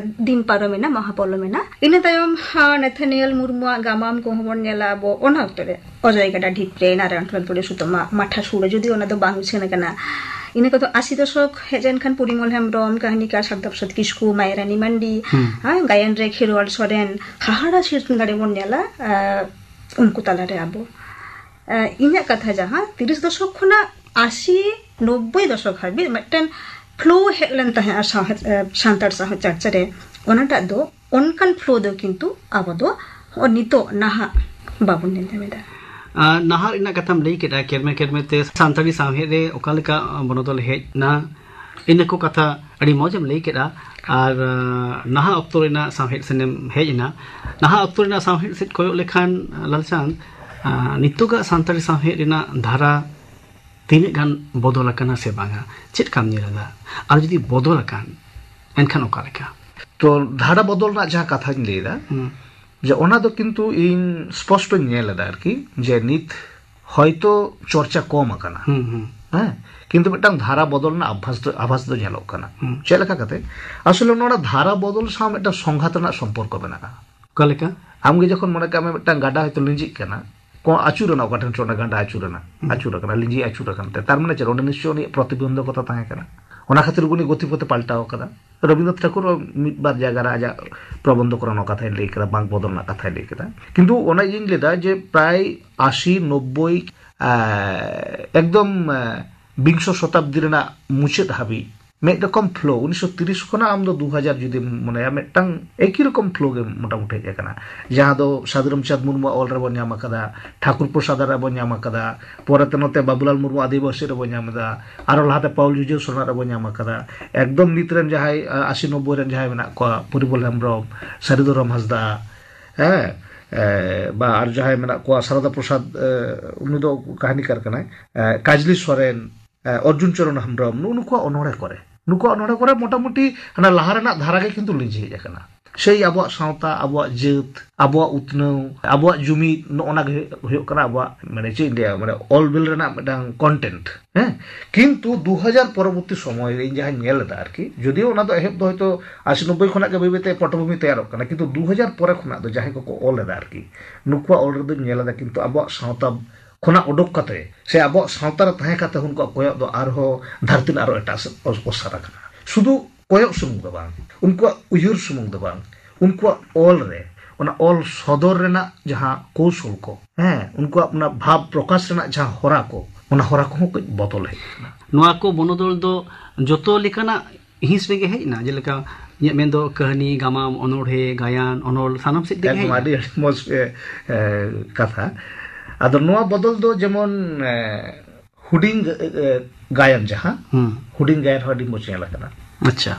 ᱫᱤᱱ ᱯᱟᱨᱚᱢᱮᱱᱟ, ᱢᱟᱦᱟ ᱯᱚᱞᱚᱢᱮᱱᱟ᱾ ᱤᱱᱟᱹ ᱛᱟᱭᱚᱢ, ᱦᱟ, ᱱᱮᱛᱷᱟᱱᱤᱭᱮᱞ ᱢᱩᱨᱢᱩᱣᱟᱜ ᱜᱟᱢᱟᱢ ᱠᱚᱦᱚᱸ ᱵᱚᱱ ᱧᱮᱞᱟ ᱟᱵᱚ ᱚᱱᱟ ᱚᱠᱛᱚ ᱨᱮ᱾ ᱚᱡᱚᱭ ᱜᱟᱰᱟ ᱰᱷᱤᱯ ᱨᱮ, ᱱᱟᱨᱟᱭᱚᱱ ᱴᱷᱚᱱᱯᱩᱨᱤ ᱥᱩᱛᱟᱹᱢᱟ, ᱢᱟᱴᱷᱟ ᱥᱩᱲᱟᱹ, ᱡᱩᱫᱤ ᱚᱱᱟ ᱫᱚ ᱵᱟᱝ ᱩᱪᱷᱟᱹᱱ ᱟᱠᱟᱱᱟ᱾ ᱤᱱᱟᱹ ᱠᱚᱫᱚ ᱟᱥᱤ ᱫᱚᱥᱚᱠ ᱦᱮᱡ ᱮᱱᱠᱷᱟᱱ ᱯᱚᱨᱤᱢᱚᱞ ᱦᱮᱢᱵᱨᱚᱢ, ᱠᱟᱹᱦᱱᱤᱠᱟᱨ ᱥᱟᱨᱫᱟᱯᱨᱚᱥᱟᱫᱽ ᱠᱤᱥᱠᱩ, ᱢᱟᱭᱨᱟᱱᱤ ᱢᱟᱱᱰᱤ, ᱦᱩᱸ᱾ ᱦᱮᱸ, ᱜᱟᱭᱟᱱ ᱨᱮ ᱠᱷᱮᱨᱣᱟᱞ ᱥᱚᱨᱮᱱ, ᱦᱟᱦᱟᱲᱟ ᱥᱤᱨᱛᱷ ᱫᱟᱲᱮ ᱵᱚᱱ ᱧᱮᱞᱟ, ᱟᱸ, ᱩᱱᱠᱩ ᱛᱟᱞᱟᱨᱮ ᱟᱵᱚ᱾ ᱟᱸ, ᱤᱧᱟᱹᱜ ᱠᱟᱛᱷᱟ ᱡᱟᱦᱟᱸ ᱛᱤᱨᱤᱥ ᱫᱚᱥᱚᱠ ᱠᱷᱚᱱᱟᱜ ᱟᱥᱤ, ᱱᱚᱵᱵᱳᱭ ᱫᱚᱥᱚᱠ ᱦᱟᱹᱵᱤᱡ ᱢᱤᱫᱴᱮᱱ flow ᱦᱮᱡ ᱞᱮᱱ ᱛᱟᱦᱮᱸᱜᱼᱟ ᱥᱟᱶᱦᱮᱫ, ᱮ, ᱥᱟᱱᱛᱟᱲ ᱥᱟᱶᱦᱮᱫ ᱪᱟᱨᱪᱟ ᱨᱮ᱾ ᱚᱱᱟᱴᱟᱜ ᱫᱚ, ᱚᱱᱠᱟᱱ flow ᱫᱚ ᱠᱤᱱᱛᱩ ᱟᱵᱚ ᱫᱚ ᱦᱚᱸᱜᱼᱚ ᱱᱤᱛᱚᱜ ᱱᱟᱦᱟᱜ ᱵᱟᱵᱚᱱ ᱧᱮᱞ ᱧᱟᱢ ᱮᱫᱟ᱾ ᱟᱨ ᱱᱟᱦᱟᱜ ᱨᱮᱱᱟᱜ ᱠᱟᱛᱷᱟᱢ ᱞᱟᱹᱭ ᱠᱮᱫᱟ, ᱠᱮᱨᱢᱮ ᱠᱮᱨᱢᱮ ᱛᱮ ᱥᱟᱱᱛᱟᱲᱤ ᱥᱟᱶᱦᱮᱫ ᱨᱮ ᱚᱠᱟ ᱞᱮᱠᱟ ᱵᱚᱱᱚᱫᱚᱞ ᱦᱮᱡ ᱮᱱᱟ, ᱤᱱᱟᱹ ᱠᱚ ᱠᱟᱛᱷᱟ ᱟᱹᱰᱤ ᱢᱚᱡᱽ ᱮᱢ ᱞᱟᱹᱭ ᱠᱮᱫᱟ᱾ ᱟᱨ, ᱟᱸ, ᱱᱟᱦᱟᱜ ᱚᱠᱛᱚ ᱨᱮᱱᱟᱜ ᱥᱟᱶᱦᱮᱫ ᱥᱮᱱᱮᱢ ᱦᱮᱡ ᱮᱱᱟ, ᱱᱟᱦᱟᱜ ᱚᱠᱛᱚ ᱨᱮᱱᱟᱜ ᱥᱟᱶᱦᱮᱫ ᱥᱮᱫ ᱠᱚᱭᱚᱜ ᱞᱮᱠᱷᱟᱱ, ᱞᱟᱞᱪᱟᱸᱫᱽ, ᱟᱸ, ᱱᱤᱛᱚᱜᱟᱜ ᱥᱟᱱᱛᱟᱲᱤ ᱥᱟᱶᱦᱮᱫ ᱨᱮᱱᱟᱜ ᱫᱷᱟᱨᱟ ᱛᱤᱱᱟᱹᱜ ᱜᱟᱱ ᱵᱚᱫᱚᱞ ᱟᱠᱟᱱᱟ ᱥᱮ ᱵᱟᱝᱟ? ᱪᱮᱫ ᱞᱮᱠᱟᱢ ᱧᱮᱞ ᱮᱫᱟ? ᱟᱨ ᱡᱩᱫᱤ ᱵᱚᱫᱚᱞ ᱟᱠᱟᱱ, ᱮᱱᱠᱷᱟᱱ ᱚᱠᱟ ᱞᱮᱠᱟ? ᱛᱚ, ᱫᱷᱟᱨᱟ ᱵᱚᱫᱚᱞ ᱨᱮᱱᱟᱜ ᱡᱟᱦᱟᱸ ᱠᱟᱛᱷᱟᱧ ᱞᱟᱹᱭ ᱮᱫᱟ, ᱦᱩᱸ᱾ ᱡᱮ ᱚᱱᱟ ᱫᱚ ᱠᱤᱱᱛᱩ ᱤᱧ ᱥᱯᱚᱥᱴᱚᱧ ᱧᱮᱞ ᱮᱫᱟ ᱟᱨᱠᱤ, ᱡᱮ ᱱᱤᱛ ᱦᱚᱭᱛᱚ ᱪᱚᱨᱪᱟ ᱠᱚᱢ ᱟᱠᱟᱱᱟ᱾ ᱦᱩᱸ, ᱦᱩᱸ᱾ ᱦᱮᱸ, ᱠᱤᱱᱛᱩ ᱢᱤᱫᱴᱟᱝ ᱫᱷᱟᱨᱟ ᱵᱚᱫᱚᱞ ᱨᱮᱱᱟᱜ ᱟᱵᱷᱟᱥ ᱫᱚ, ᱟᱵᱷᱟᱥ ᱫᱚ ᱧᱮᱞᱚᱜ ᱠᱟᱱᱟ᱾ ᱦᱩᱸ᱾ ᱪᱮᱫ ᱞᱮᱠᱟ ᱠᱟᱛᱮ? ᱟᱥᱚᱞᱮ ᱱᱚᱰᱮ ᱫᱷᱟᱨᱟ ᱵᱚᱫᱚᱞ ᱥᱟᱶ ᱢᱤᱫᱴᱟᱝ ᱥᱚᱝᱜᱷᱟᱛ ᱨᱮᱱᱟᱜ ᱥᱚᱢᱯᱚᱨᱠᱚ ᱢᱮᱱᱟᱜᱼᱟ᱾ ᱚᱠᱟ ᱞᱮᱠᱟ? ᱟᱢᱜᱮ ᱡᱚᱠᱷᱚᱱ ᱢᱚᱱᱮ ᱠᱟᱜ ᱢᱮ ᱢᱤᱫᱴᱟᱝ ᱜᱟᱰᱟ ᱦᱚᱭᱛᱚ ᱞᱤᱸᱡᱤᱜ ᱠᱟᱱᱟ, ᱠᱚ ᱟᱹᱪᱩᱨ ᱮᱱᱟ, ᱚᱠᱟ ᱴᱷᱮᱱ ᱪᱚ ᱚᱱᱟ ᱜᱟᱰᱟ ᱟᱹᱪᱩᱨ ᱮᱱᱟ, ᱦᱩᱸ᱾ ᱟᱹᱪᱩᱨ ᱟᱠᱟᱱᱟ, ᱞᱤᱸᱡᱤ ᱟᱹᱪᱩᱨ ᱟᱠᱟᱱ ᱛᱮ, ᱛᱟᱨ ᱢᱟᱱᱮ ᱪᱮᱫ? ᱚᱸᱰᱮ ᱱᱤᱥᱪᱚᱭ ᱩᱱᱤᱭᱟᱜ ᱯᱨᱚᱛᱤᱵᱚᱱᱫᱷᱚᱠᱚᱛᱟ ᱛᱟᱦᱮᱸ ᱠᱟᱱᱟ᱾ ᱚᱱᱟ ᱠᱷᱟᱹᱛᱤᱨ ᱩᱱᱤ ᱜᱚᱛᱤᱯᱚᱛᱷᱮ ᱯᱟᱞᱴᱟᱣ ᱟᱠᱟᱫᱟ᱾ ᱨᱚᱵᱤᱱᱫᱨᱚᱱᱟᱛᱷ ᱴᱷᱟᱠᱩᱨ ᱢᱤᱫ ᱵᱟᱨ ᱡᱟᱭᱜᱟ ᱨᱮ ᱟᱡᱟᱜ ᱯᱨᱚᱵᱚᱱᱫᱷᱚ ᱠᱚᱨᱮ ᱱᱚᱣᱟ ᱠᱟᱛᱷᱟᱭ ᱞᱟᱹᱭ ᱠᱮᱫᱟ, ᱵᱟᱝ ᱵᱚᱫᱚᱞ ᱨᱮᱱᱟᱜ ᱠᱟᱛᱷᱟᱭ ᱞᱟᱹᱭ ᱠᱮᱫᱟ᱾ ᱠᱤᱱᱛᱩ ᱚᱱᱟ ᱤᱧ ᱞᱟᱹᱭ ᱫᱟ ᱡᱮ ᱯᱨᱟᱭ ᱟᱥᱤ, ᱱᱚᱵᱵᱳᱭ, ᱮᱠᱫᱚᱢ, ᱵᱤᱝᱥᱚ ᱥᱚᱛᱟᱵᱫᱤ ᱨᱮᱱᱟᱜ ᱢᱩᱪᱟᱹᱫ ᱦᱟᱹᱵᱤᱡ ᱢᱤᱫ ᱨᱚᱠᱚᱢ flow, ᱩᱱᱤᱥᱥᱚ ᱛᱤᱨᱤᱥ ᱠᱷᱚᱱᱟᱜ ᱟᱢ ᱫᱚ ᱫᱩ ᱦᱟᱡᱟᱨ ᱡᱩᱫᱤᱢ ᱢᱚᱱᱮᱭᱟ, ᱢᱤᱫᱴᱟᱝ ᱮᱠᱤ ᱨᱚᱠᱚᱢ flow ᱜᱮ ᱢᱚᱴᱟᱢᱩᱴᱤ ᱦᱮᱡ ᱟᱠᱟᱱᱟ, ᱡᱟᱦᱟᱸ ᱫᱚ ᱥᱟᱫᱷᱩ ᱨᱟᱢᱪᱟᱸᱫᱽ ᱢᱩᱨᱢᱩᱣᱟᱜ ᱚᱞ ᱨᱮᱵᱚᱱ ᱧᱟᱢ ᱟᱠᱟᱫᱟ, ᱴᱷᱟᱠᱩᱨ ᱯᱨᱚᱥᱟᱫᱽ ᱨᱮᱵᱚᱱ ᱧᱟᱢ ᱟᱠᱟᱫᱟ, ᱯᱚᱨᱮᱛᱮ ᱱᱚᱛᱮ ᱵᱟᱵᱩᱞᱟᱞ ᱢᱩᱨᱢᱩ ᱟᱹᱫᱤᱵᱟᱹᱥᱤ ᱨᱮᱵᱚᱱ ᱧᱟᱢ ᱮᱫᱟ, ᱟᱨᱚ ᱞᱟᱦᱟᱛᱮ ᱯᱟᱣᱩᱞ ᱡᱩᱡᱷᱟᱹᱨ ᱥᱚᱨᱮᱱᱟᱜ ᱨᱮᱵᱚᱱ ᱧᱟᱢ ᱟᱠᱟᱫᱟ᱾ ᱮᱠᱫᱚᱢ ᱱᱤᱛ ᱨᱮᱱ ᱡᱟᱦᱟᱸᱭ, ᱟ, ᱟᱥᱤ ᱱᱚᱵᱵᱳᱭ ᱨᱮᱱ ᱡᱟᱦᱟᱸᱭ ᱢᱮᱱᱟᱜ ᱠᱚᱣᱟ, ᱯᱚᱨᱤᱢᱚᱞ ᱦᱮᱢᱵᱨᱚᱢ, ᱥᱟᱹᱨᱤ ᱫᱷᱚᱨᱚᱢ ᱦᱟᱸᱥᱫᱟ, ᱦᱮᱸ, ᱮ, ᱵᱟ ᱟᱨ ᱡᱟᱦᱟᱸᱭ ᱢᱮᱱᱟᱜ ᱠᱚᱣᱟ, ᱥᱟᱨᱚᱫᱟ ᱯᱨᱚᱥᱟᱫᱽ, ᱮ, ᱩᱱᱤ ᱫᱚ ᱠᱟᱹᱦᱱᱤᱠᱟᱨ ᱠᱟᱱᱟᱭ, ᱮ, ᱠᱟᱡᱽᱞᱤ ᱥᱚᱨᱮᱱ, ᱮ, ᱚᱨᱡᱩᱱ ᱪᱚᱨᱚᱱ ᱦᱮᱢᱵᱨᱚᱢ, ᱱᱩᱜᱼᱩ ᱱᱩᱠᱩᱣᱟᱜ ᱚᱱᱚᱬᱦᱮ ᱠᱚᱨᱮ, ᱱᱩᱠᱩᱣᱟᱜ ᱚᱱᱚᱬᱦᱮ ᱠᱚᱨᱮ ᱢᱚᱴᱟᱢᱩᱴᱤ ᱦᱟᱱᱟ ᱞᱟᱦᱟ ᱨᱮᱱᱟᱜ ᱫᱷᱟᱨᱟ ᱜᱮ ᱠᱤᱱᱛᱩ ᱞᱤᱸᱡᱤ ᱦᱮᱡ ᱟᱠᱟᱱᱟ᱾ ᱥᱮᱭ ᱟᱵᱚᱣᱟᱜ ᱥᱟᱶᱛᱟ, ᱟᱵᱚᱣᱟᱜ ᱡᱟᱹᱛ, ᱟᱵᱚᱣᱟᱜ ᱩᱛᱱᱟᱹᱣ, ᱟᱵᱚᱣᱟᱜ ᱡᱩᱢᱤᱫ, ᱱᱚᱜᱼᱚ ᱱᱟ ᱜᱮ ᱦᱩᱭᱩᱜ ᱠᱟᱱᱟ ᱟᱵᱚᱣᱟᱜ, ᱢᱟᱱᱮ, ᱪᱮᱫ ᱤᱧ ᱞᱟᱹᱭᱟ, ᱢᱟᱱᱮ, ᱚᱞ ᱵᱤᱞ ᱨᱮᱱᱟᱜ ᱢᱤᱫᱴᱟᱝ content᱾ ᱦᱮᱸ, ᱠᱤᱱᱛᱩ ᱫᱩ ᱦᱟᱡᱟᱨ ᱯᱚᱨᱚᱵᱚᱨᱛᱤ ᱥᱚᱢᱚᱭ ᱨᱮ ᱤᱧ ᱡᱟᱦᱟᱸᱧ ᱧᱮᱞ ᱮᱫᱟ ᱟᱨᱠᱤ, ᱡᱩᱫᱤᱭᱳ ᱚᱱᱟ ᱫᱚ ᱮᱦᱚᱵ ᱫᱚ ᱦᱚᱭᱛᱳ ᱟᱥᱤ ᱱᱚᱵᱵᱳᱭ ᱠᱷᱚᱱᱟᱜ ᱜᱮ ᱵᱟᱹᱭ ᱵᱟᱹᱭᱛᱮ ᱯᱚᱴᱚᱵᱷᱩᱢᱤ ᱛᱮᱭᱟᱨᱚᱜ ᱠᱟᱱᱟ, ᱠᱤᱱᱛᱩ ᱫᱩ ᱦᱟᱡᱟᱨ ᱯᱚᱨᱮ ᱠᱷᱚᱱᱟᱜ ᱫᱚ ᱡᱟᱦᱟᱸᱭ ᱠᱚᱠᱚ ᱚᱞ ᱮᱫᱟ ᱟᱨᱠᱤ, ᱱᱩᱠᱩᱣᱟᱜ ᱚᱞ ᱨᱮᱫᱚᱧ ᱧᱮᱞ ᱮᱫᱟ ᱠᱤᱱᱛᱩ ᱟᱵᱚᱣᱟᱜ ᱥᱟᱶᱛᱟ ᱠᱷᱚᱱᱟᱜ ᱩᱰᱩᱠ ᱠᱟᱛᱮ ᱥᱮ ᱟᱵᱚᱣᱟᱜ ᱥᱟᱶᱛᱟ ᱨᱮ ᱛᱟᱦᱮᱸ ᱠᱟᱛᱮ ᱩᱱᱠᱩᱣᱟᱜ ᱠᱚᱭᱚᱜ ᱫᱚ ᱟᱨᱦᱚᱸ ᱫᱷᱟᱹᱨᱛᱤ ᱨᱮᱱᱟᱜ ᱟᱨᱚ ᱮᱴᱟᱜ ᱥᱮᱫ ᱚᱥ-, ᱚᱥᱟᱨ ᱟᱠᱟᱱᱟ᱾ ᱥᱩᱫᱷᱩ ᱠᱚᱭᱚᱜ ᱥᱩᱢᱩᱝ ᱫᱚ ᱵᱟᱝ, ᱩᱱᱠᱩᱣᱟᱜ ᱩᱭᱦᱟᱹᱨ ᱥᱩᱢᱩᱝ ᱫᱚ ᱵᱟᱝ, ᱩᱱᱠᱩᱣᱟᱜ ᱚᱞ ᱨᱮ ᱚᱱᱟ ᱚᱞ ᱥᱚᱫᱚᱨ ᱨᱮᱱᱟᱜ ᱡᱟᱦᱟᱸ ᱠᱚᱣᱥᱚᱞ ᱠᱚ, ᱦᱮᱸ, ᱩᱱᱠᱩᱣᱟᱜ ᱚᱱᱟ ᱵᱷᱟᱵᱽ ᱯᱨᱚᱠᱟᱥ ᱨᱮᱱᱟᱜ ᱡᱟᱦᱟᱸ ᱦᱚᱨᱟ ᱠᱚ, ᱚᱱᱟ ᱦᱚᱨᱟ ᱠᱚᱦᱚᱸ ᱠᱟᱹᱡ ᱵᱚᱫᱚᱞ ᱦᱮᱡ ᱟᱠᱟᱱᱟ᱾ ᱱᱚᱣᱟ ᱠᱚ ᱵᱚᱱᱚᱫᱚᱞ ᱫᱚ ᱡᱚᱛᱚ ᱞᱮᱠᱟᱱᱟᱜ ᱦᱤᱸᱥ ᱨᱮᱜᱮ ᱦᱮᱡ ᱮᱱᱟ, ᱡᱮᱞᱮᱠᱟ ᱤᱧᱟᱹᱜ ᱢᱮᱱᱫᱚ ᱠᱟᱹᱦᱱᱤ, ᱜᱟᱢᱟᱢ, ᱚᱱᱚᱬᱦᱮ, ᱜᱟᱭᱟᱱ, ᱚᱱᱚᱞ, ᱥᱟᱱᱟᱢ ᱥᱮᱫ ᱛᱮᱜᱮ ᱦᱮᱡ ᱮᱠᱫᱚᱢ ᱮᱱᱟ᱾ ᱟᱹᱰᱤ, ᱟᱹᱰᱤ ᱢᱚᱡᱽ, ᱮ, ᱮ, ᱠᱟᱛᱷᱟ᱾ ᱟᱫᱚ ᱱᱚᱣᱟ ᱵᱚᱫᱚᱞ ᱫᱚ ᱡᱮᱢᱚᱱ, ᱮ, ᱦᱩᱰᱤᱧ, ᱮ, ᱮ, ᱜᱟᱭᱟᱱ ᱡᱟᱦᱟᱸ, ᱦᱩᱸ᱾ ᱦᱩᱰᱤᱧ ᱜᱟᱭᱟᱱ ᱦᱚᱸ ᱟᱹᱰᱤ ᱢᱚᱡᱽ ᱧᱮᱞ ᱟᱠᱟᱱᱟ᱾ ᱟᱪᱪᱷᱟ᱾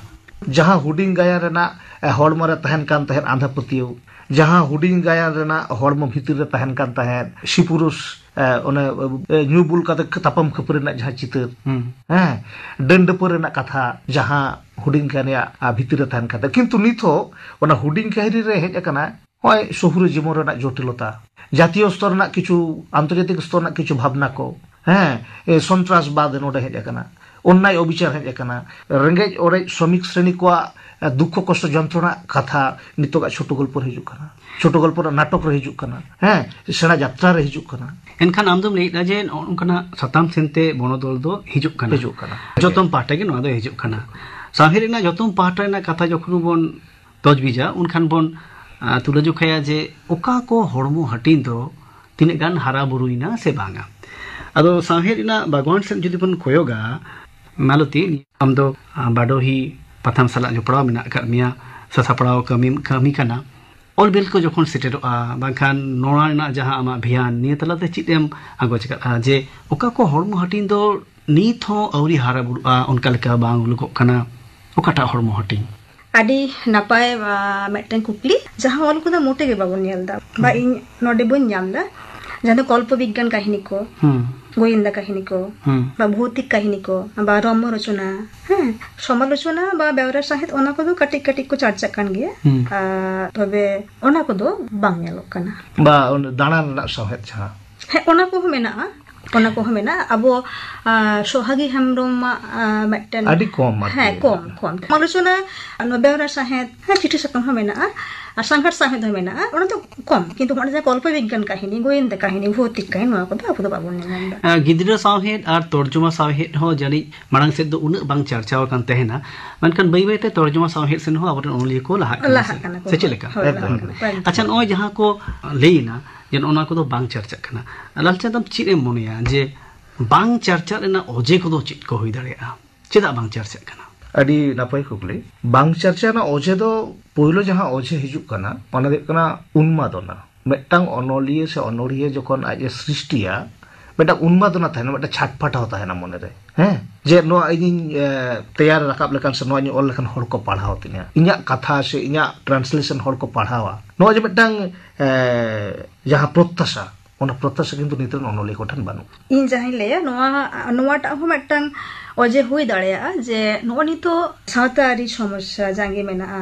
ᱡᱟᱦᱟᱸ ᱦᱩᱰᱤᱧ ᱜᱟᱭᱟᱱ ᱨᱮᱱᱟᱜ, ᱮ, ᱦᱚᱲᱢᱚ ᱨᱮ ᱛᱟᱦᱮᱱ ᱠᱟᱱ ᱛᱟᱦᱮᱸᱫ ᱟᱸᱫᱷᱟ ᱯᱟᱹᱛᱭᱟᱹᱣ, ᱡᱟᱦᱟᱸ ᱦᱩᱰᱤᱧ ᱜᱟᱭᱟᱱ ᱨᱮᱱᱟᱜ ᱦᱚᱲᱢᱚ ᱵᱷᱤᱛᱤᱨ ᱨᱮ ᱛᱟᱦᱮᱱ ᱠᱟᱱ ᱛᱟᱦᱮᱸᱫ ᱥᱤᱯᱩᱨᱩᱥ, ᱮ, ᱚᱱᱮ, ᱮ, ᱧᱩ ᱵᱩᱞ ᱠᱟᱛᱮ ᱛᱟᱯᱟᱢ ᱠᱷᱟᱹᱯᱟᱹᱨᱤ ᱨᱮᱱᱟᱜ ᱡᱟᱦᱟᱸ ᱪᱤᱛᱟᱹᱨ, ᱦᱩᱸ᱾ ᱦᱮᱸ, ᱰᱟᱹᱱ ᱰᱟᱹᱯᱟᱹᱨ ᱨᱮᱱᱟᱜ ᱠᱟᱛᱷᱟ, ᱡᱟᱦᱟᱸ ᱦᱩᱰᱤᱧ ᱜᱟᱭᱟᱱ ᱨᱮᱭᱟᱜ, ᱟ, ᱵᱷᱤᱛᱤᱨ ᱨᱮ ᱛᱟᱦᱮᱱ ᱠᱟᱱ ᱛᱟᱦᱮᱸᱫ, ᱠᱤᱱᱛᱩ ᱱᱤᱛ ᱦᱚᱸ ᱚᱱᱟ ᱦᱩᱰᱤᱧ ᱠᱟᱹᱦᱱᱤ ᱨᱮ ᱦᱮᱡ ᱟᱠᱟᱱᱟ᱾ ᱱᱚᱜᱼᱚᱭ ᱥᱚᱦᱩᱨ ᱡᱤᱵᱚᱱ ᱨᱮᱱᱟᱜ ᱡᱚᱴᱤᱞᱚᱛᱟ, ᱡᱟᱛᱤᱭᱚ ᱥᱛᱚᱨ ᱨᱮᱱᱟᱜ ᱠᱤᱪᱷᱩ, ᱟᱱᱛᱚᱨᱡᱟᱛᱤᱠ ᱥᱛᱚᱨ ᱨᱮᱱᱟᱜ ᱠᱤᱪᱷᱩ ᱵᱷᱟᱵᱽᱱᱟ ᱠᱚ, ᱦᱮᱸ, ᱮ, ᱥᱚᱱᱛᱨᱟᱥᱵᱟᱫ ᱱᱚᱰᱮ ᱦᱮᱡ ᱟᱠᱟᱱᱟ, ᱚᱱᱱᱟᱭ ᱚᱵᱤᱪᱟᱨ ᱦᱮᱡ ᱟᱠᱟᱱᱟ, ᱨᱮᱸᱜᱮᱡ ᱚᱨᱮᱡ ᱥᱨᱚᱢᱤᱠ ᱥᱨᱮᱱᱤ ᱠᱚᱣᱟᱜ, ᱮ, ᱫᱩᱠᱠᱷᱚ ᱠᱚᱥᱴᱚ ᱡᱚᱱᱛᱨᱚᱱᱟ ᱠᱟᱛᱷᱟ ᱱᱤᱛᱚᱜᱟᱜ ᱪᱷᱳᱴᱳ ᱜᱚᱞᱯᱚ ᱨᱮ ᱦᱤᱡᱩᱜ ᱠᱟᱱᱟ, ᱪᱷᱳᱴᱳ ᱜᱚᱞᱯᱚ ᱨᱮᱱᱟᱜ ᱱᱟᱴᱚᱠ ᱨᱮ ᱦᱤᱡᱩᱜ ᱠᱟᱱᱟ, ᱦᱮᱸ, ᱥᱮᱬᱟ ᱡᱟᱛᱨᱟ ᱨᱮ ᱦᱤᱡᱩᱜ ᱠᱟᱱᱟ᱾ ᱮᱱᱠᱷᱟᱱ ᱟᱢ ᱫᱚᱢ ᱞᱟᱹᱭᱮᱫᱟ ᱡᱮ ᱱᱚᱜᱼᱚ ᱱᱚᱝᱠᱟᱱᱟᱜ ᱥᱟᱛᱟᱢ ᱥᱮᱱᱛᱮ ᱵᱚᱱᱚᱫᱚᱞ ᱫᱚ ᱦᱤᱡᱩᱜ ᱠᱟᱱᱟ᱾ ᱦᱤᱡᱩᱜ ᱠᱟᱱᱟ᱾ ᱡᱚᱛᱚᱢ ᱯᱟᱦᱴᱟ ᱜᱮ ᱱᱚᱣᱟ ᱫᱚ ᱦᱤᱡᱩᱜ ᱠᱟᱱᱟ᱾ ᱥᱟᱶᱦᱮᱫ ᱨᱮᱱᱟᱜ ᱡᱚᱛᱚᱢ ᱯᱟᱦᱴᱟ ᱨᱮᱱᱟᱜ ᱠᱟᱛᱷᱟ ᱡᱚᱠᱷᱚᱱ ᱵᱚᱱ ᱛᱚᱡᱽᱵᱤᱡᱟ, ᱩᱱᱠᱷᱟᱱ ᱵᱚᱱ, ᱟ, ᱛᱩᱞᱟᱹ ᱡᱚᱠᱷᱟᱭᱟ ᱡᱮ ᱚᱠᱟ ᱠᱚ ᱦᱚᱲᱢᱚ ᱦᱟᱹᱴᱤᱧ ᱫᱚ ᱛᱤᱱᱟᱹᱜ ᱜᱟᱱ ᱦᱟᱨᱟ ᱵᱩᱨᱩᱭᱮᱱᱟ ᱥᱮ ᱵᱟᱝᱟ᱾ ᱟᱫᱚ ᱥᱟᱶᱦᱮᱫ ᱨᱮᱱᱟᱜ ᱵᱟᱜᱽᱣᱟᱱ ᱥᱮᱫ ᱡᱩᱫᱤ ᱵᱚᱱ ᱠᱚᱭᱚᱜᱟ, ᱢᱟᱞᱚᱛᱤ, ᱟᱢ ᱫᱚ, ᱟ, ᱵᱟᱰᱚᱦᱤ ᱯᱟᱛᱷᱟᱢ ᱥᱟᱞᱟᱜ ᱡᱚᱯᱲᱟᱣ ᱢᱮᱱᱟᱜ ᱟᱠᱟᱫ ᱢᱮᱭᱟ, ᱥᱟᱥᱟᱯᱲᱟᱣ ᱠᱟᱹᱢᱤ, ᱠᱟᱹᱢᱤ ᱠᱟᱱᱟ᱾ ᱚᱞ ᱵᱤᱞ ᱠᱚ ᱡᱚᱠᱷᱚᱱ ᱥᱮᱴᱮᱨᱚᱜᱼᱟ, ᱵᱟᱝᱠᱷᱟᱱ ᱱᱚᱣᱟ ᱨᱮᱱᱟᱜ ᱡᱟᱦᱟᱸ ᱟᱢᱟᱜ ᱵᱷᱮᱭᱟᱱ, ᱱᱤᱭᱟᱹ ᱛᱟᱞᱟᱛᱮ ᱪᱮᱫ ᱮᱢ ᱟᱸᱜᱚᱪ ᱟᱠᱟᱫᱼᱟ ᱡᱮ ᱚᱠᱟ ᱠᱚ ᱦᱚᱲᱢᱚ ᱦᱟᱹᱴᱤᱧ ᱫᱚ ᱱᱤᱛ ᱦᱚᱸ ᱟᱹᱣᱨᱤ ᱦᱟᱨᱟ ᱵᱩᱨᱩᱜᱼᱟ, ᱚᱱᱠᱟ ᱞᱮᱠᱟ ᱵᱟᱝ ᱩᱞᱩᱜᱚᱜ ᱠᱟᱱᱟ, ᱚᱠᱟᱴᱟᱜ ᱦᱚᱲᱢᱚ ᱦᱟᱹᱴᱤᱧ? ᱟᱹᱰᱤ ᱱᱟᱯᱟᱭ ᱢᱤᱫᱴᱮᱱ ᱠᱩᱠᱞᱤ᱾ ᱡᱟᱦᱟᱸ ᱚᱞ ᱠᱚᱫᱚ ᱢᱚᱴᱮ ᱜᱮ ᱵᱟᱵᱚᱱ ᱧᱮᱞ ᱮᱫᱟ, ᱵᱟ ᱤᱧ ᱱᱚᱰᱮ ᱵᱟᱹᱧ ᱧᱟᱢ ᱮᱫᱟ, ᱡᱟᱦᱟᱸ ᱫᱚ ᱠᱚᱞᱯᱚ ᱵᱤᱜᱽᱜᱟᱱ ᱠᱟᱹᱦᱱᱤ ᱠᱚ, ᱜᱳᱭᱮᱱᱫᱟ ᱠᱟᱹᱦᱱᱤ ᱠᱚ, ᱵᱟ ᱵᱷᱳᱣᱛᱤᱠ ᱠᱟᱹᱦᱱᱤ ᱠᱚ, ᱵᱟ ᱨᱚᱢᱚ ᱨᱚᱪᱚᱱᱟ, ᱦᱮᱸ, ᱥᱚᱢᱟᱞᱳᱪᱚᱱᱟ ᱵᱟ ᱵᱮᱣᱨᱟ ᱥᱟᱶᱦᱮᱫ, ᱚᱱᱟ ᱠᱚᱫᱚ ᱠᱟᱹᱴᱤᱡ ᱠᱟᱹᱴᱤᱡ ᱠᱚ ᱪᱟᱨᱪᱟᱜ ᱠᱟᱱ ᱜᱮᱭᱟ᱾ ᱟᱨ ᱛᱚᱵᱮ ᱚᱱᱟ ᱠᱚᱫᱚ ᱵᱟᱝ ᱧᱮᱞᱚᱜ ᱠᱟᱱᱟ᱾ ᱵᱟ ᱚᱱᱟ ᱫᱟᱬᱟᱱ ᱨᱮᱱᱟᱜ ᱥᱟᱶᱦᱮᱫ ᱡᱟᱦᱟᱸ ᱦᱮᱸ, ᱚᱱᱟ ᱠᱚᱦᱚᱸ ᱢᱮᱱᱟᱜᱼᱟ᱾ ᱚᱱᱟ ᱠᱚᱦᱚᱸ ᱢᱮᱱᱟᱜᱼᱟ᱾ ᱟᱵᱚ ᱥᱚᱦᱟᱜᱤ ᱦᱮᱢᱵᱨᱚᱢᱟᱜ ᱢᱤᱫᱴᱮᱱ ᱟᱹᱰᱤ ᱠᱚᱢ ᱟᱨᱠᱤ᱾ ᱦᱮᱸ, ᱠᱚᱢ ᱠᱚᱢ ᱥᱚᱢᱟᱞᱳᱪᱚᱱᱟ᱾ ᱱᱚᱣᱟ ᱵᱮᱣᱨᱟ ᱥᱟᱶᱦᱮᱫ, ᱦᱮᱸ, ᱪᱤᱴᱷᱤ ᱥᱟᱠᱟᱢ ᱦᱚᱸ ᱢᱮᱱᱟᱜᱼᱟ᱾ ᱟᱨ ᱥᱟᱸᱜᱷᱟᱨ ᱥᱟᱶᱦᱮᱫ ᱦᱚᱸ ᱢᱮᱱᱟᱜᱼᱟ᱾ ᱚᱱᱟ ᱫᱚ ᱠᱚᱢ, ᱠᱤᱱᱛᱩ ᱚᱱᱟ ᱡᱟᱦᱟᱸ ᱠᱚᱞᱯᱚ ᱵᱤᱜᱽᱜᱟᱱ ᱠᱟᱹᱦᱱᱤ, ᱜᱳᱭᱮᱱᱫᱟ ᱠᱟᱹᱦᱱᱤ, ᱵᱷᱳᱣᱛᱤᱠ ᱠᱟᱹᱦᱱᱤ, ᱱᱚᱣᱟ ᱠᱚᱫᱚ ᱟᱵᱚ ᱫᱚ ᱵᱟᱵᱚᱱ ᱧᱮᱞ ᱧᱟᱢ ᱮᱫᱟ᱾ ᱜᱤᱫᱽᱨᱟᱹ ᱥᱟᱶᱦᱮᱫ ᱟᱨ ᱛᱚᱨᱡᱚᱢᱟ ᱥᱟᱶᱦᱮᱫ ᱦᱚᱸ ᱡᱟᱹᱱᱤᱡ ᱢᱟᱲᱟᱝ ᱥᱮᱫ ᱫᱚ ᱩᱱᱟᱹᱜ ᱵᱟᱝ ᱪᱟᱨᱪᱟᱣ ᱟᱠᱟᱱ ᱛᱟᱦᱮᱱᱟ, ᱢᱮᱱᱠᱷᱟᱱ ᱵᱟᱹᱭ ᱵᱟᱹᱭᱛᱮ ᱛᱚᱨᱡᱚᱢᱟ ᱥᱟᱶᱦᱮᱫ ᱥᱮᱱ ᱦᱚᱸ ᱟᱵᱚᱨᱮᱱ ᱚᱱᱚᱞᱤᱭᱟᱹ ᱠᱚ ᱞᱟᱦᱟᱜ ᱠᱟᱱᱟ᱾ ᱞᱟᱦᱟᱜ ᱥᱮ ᱠᱟᱱᱟ ᱠᱚ, ᱥᱮ ᱪᱮᱫ ᱦᱳᱭ, ᱞᱮᱠᱟ? ᱦᱳᱭ, ᱮᱠᱫᱚᱢ᱾ ᱟᱪᱪᱷᱟ, ᱱᱚᱜᱼᱚᱭ ᱡᱟᱦᱟᱸ ᱠᱚ ᱞᱟᱹᱭ ᱮᱱᱟ, ᱡᱮ ᱱᱚᱜᱼᱚ ᱱᱚᱣᱟ ᱠᱚᱫᱚ ᱵᱟᱝ ᱪᱟᱨᱪᱟᱜ ᱠᱟᱱᱟ᱾ ᱞᱟᱞᱪᱟᱸᱫᱽ, ᱟᱢ ᱪᱮᱫ ᱮᱢ ᱢᱚᱱᱮᱭᱟ ᱡᱮ ᱵᱟᱝ ᱪᱟᱨᱪᱟᱜ ᱨᱮᱱᱟᱜ ᱚᱡᱮ ᱠᱚᱫᱚ ᱪᱮᱫ ᱠᱚ ᱦᱩᱭ ᱫᱟᱲᱮᱭᱟᱜᱼᱟ? ᱪᱮᱫᱟᱜ ᱵᱟᱝ ᱪᱟᱨᱪᱟᱜ ᱠᱟᱱᱟ? ᱟᱹᱰᱤ ᱱᱟᱯᱟᱭ ᱠᱩᱠᱞᱤ᱾ ᱵᱟᱝ ᱪᱟᱨᱪᱟ ᱨᱮᱱᱟᱜ ᱚᱡᱮ ᱫᱚ, ᱯᱳᱭᱞᱳ ᱡᱟᱦᱟᱸ ᱚᱡᱮ ᱦᱤᱡᱩᱜ ᱠᱟᱱᱟ, ᱚᱱᱟ ᱫᱚ ᱦᱩᱭᱩᱜ ᱠᱟᱱᱟ ᱩᱱᱢᱟᱫᱚᱱᱟ᱾ ᱢᱤᱫᱴᱟᱝ ᱚᱱᱚᱞᱤᱭᱟᱹ ᱥᱮ ᱚᱱᱚᱲᱦᱤᱭᱟᱹ ᱡᱚᱠᱷᱚᱱ ᱟᱡ ᱮ ᱥᱨᱤᱥᱴᱤᱭᱟ, ᱢᱤᱫᱴᱟᱝ ᱩᱱᱢᱟᱫᱚᱱᱟ ᱛᱟᱦᱮᱱᱟ, ᱢᱤᱫᱴᱟᱝ ᱪᱷᱟᱴᱯᱟᱴᱟᱣ ᱛᱟᱦᱮᱱᱟ ᱢᱚᱱᱮᱨᱮ, ᱦᱮᱸ, ᱡᱮ ᱱᱚᱣᱟ ᱤᱧᱤᱧ ᱮ, ᱛᱮᱭᱟᱨ ᱨᱟᱠᱟᱵ ᱞᱮᱠᱷᱟᱱ ᱥᱮ ᱱᱚᱣᱟᱧ ᱚᱞ ᱞᱮᱠᱷᱟᱱ ᱦᱚᱲ ᱠᱚ ᱯᱟᱲᱦᱟᱣ ᱛᱤᱧᱟ, ᱤᱧᱟᱹᱜ ᱠᱟᱛᱷᱟ ᱥᱮ ᱤᱧᱟᱹᱜ ᱴᱨᱟᱱᱥᱞᱮᱥᱚᱱ ᱦᱚᱲ ᱠᱚ ᱯᱟᱲᱦᱟᱣᱟ, ᱱᱚᱣᱟ ᱡᱮ ᱢᱤᱫᱴᱟᱝ ᱮ, ᱡᱟᱦᱟᱸ ᱯᱨᱚᱛᱛᱟᱥᱟ, ᱚᱱᱟ ᱯᱨᱚᱛᱛᱟᱥᱟ ᱠᱤᱱᱛᱩ ᱱᱤᱛ ᱨᱮᱱ ᱚᱱᱚᱞᱤᱭᱟᱹ ᱠᱚᱴᱷᱮᱱ ᱵᱟᱹᱱᱩᱜ᱾ ᱤᱧ ᱡᱟᱦᱟᱸᱧ ᱞᱟᱹᱭᱟ, ᱱᱚᱣᱟ, ᱱᱚᱣᱟᱴᱟᱜ ᱦᱚᱸ ᱢᱤᱫᱴᱟᱝ ᱚᱡᱮ ᱦᱩᱭ ᱫᱟᱲᱮᱭᱟᱜᱼᱟ ᱡᱮ ᱱᱚᱜᱼᱚ ᱱᱤᱛᱚᱜ ᱥᱟᱶᱛᱟ ᱟᱹᱨᱤ ᱥᱚᱢᱚᱥᱥᱟ ᱡᱟᱸᱜᱮ ᱢᱮᱱᱟᱜᱼᱟ,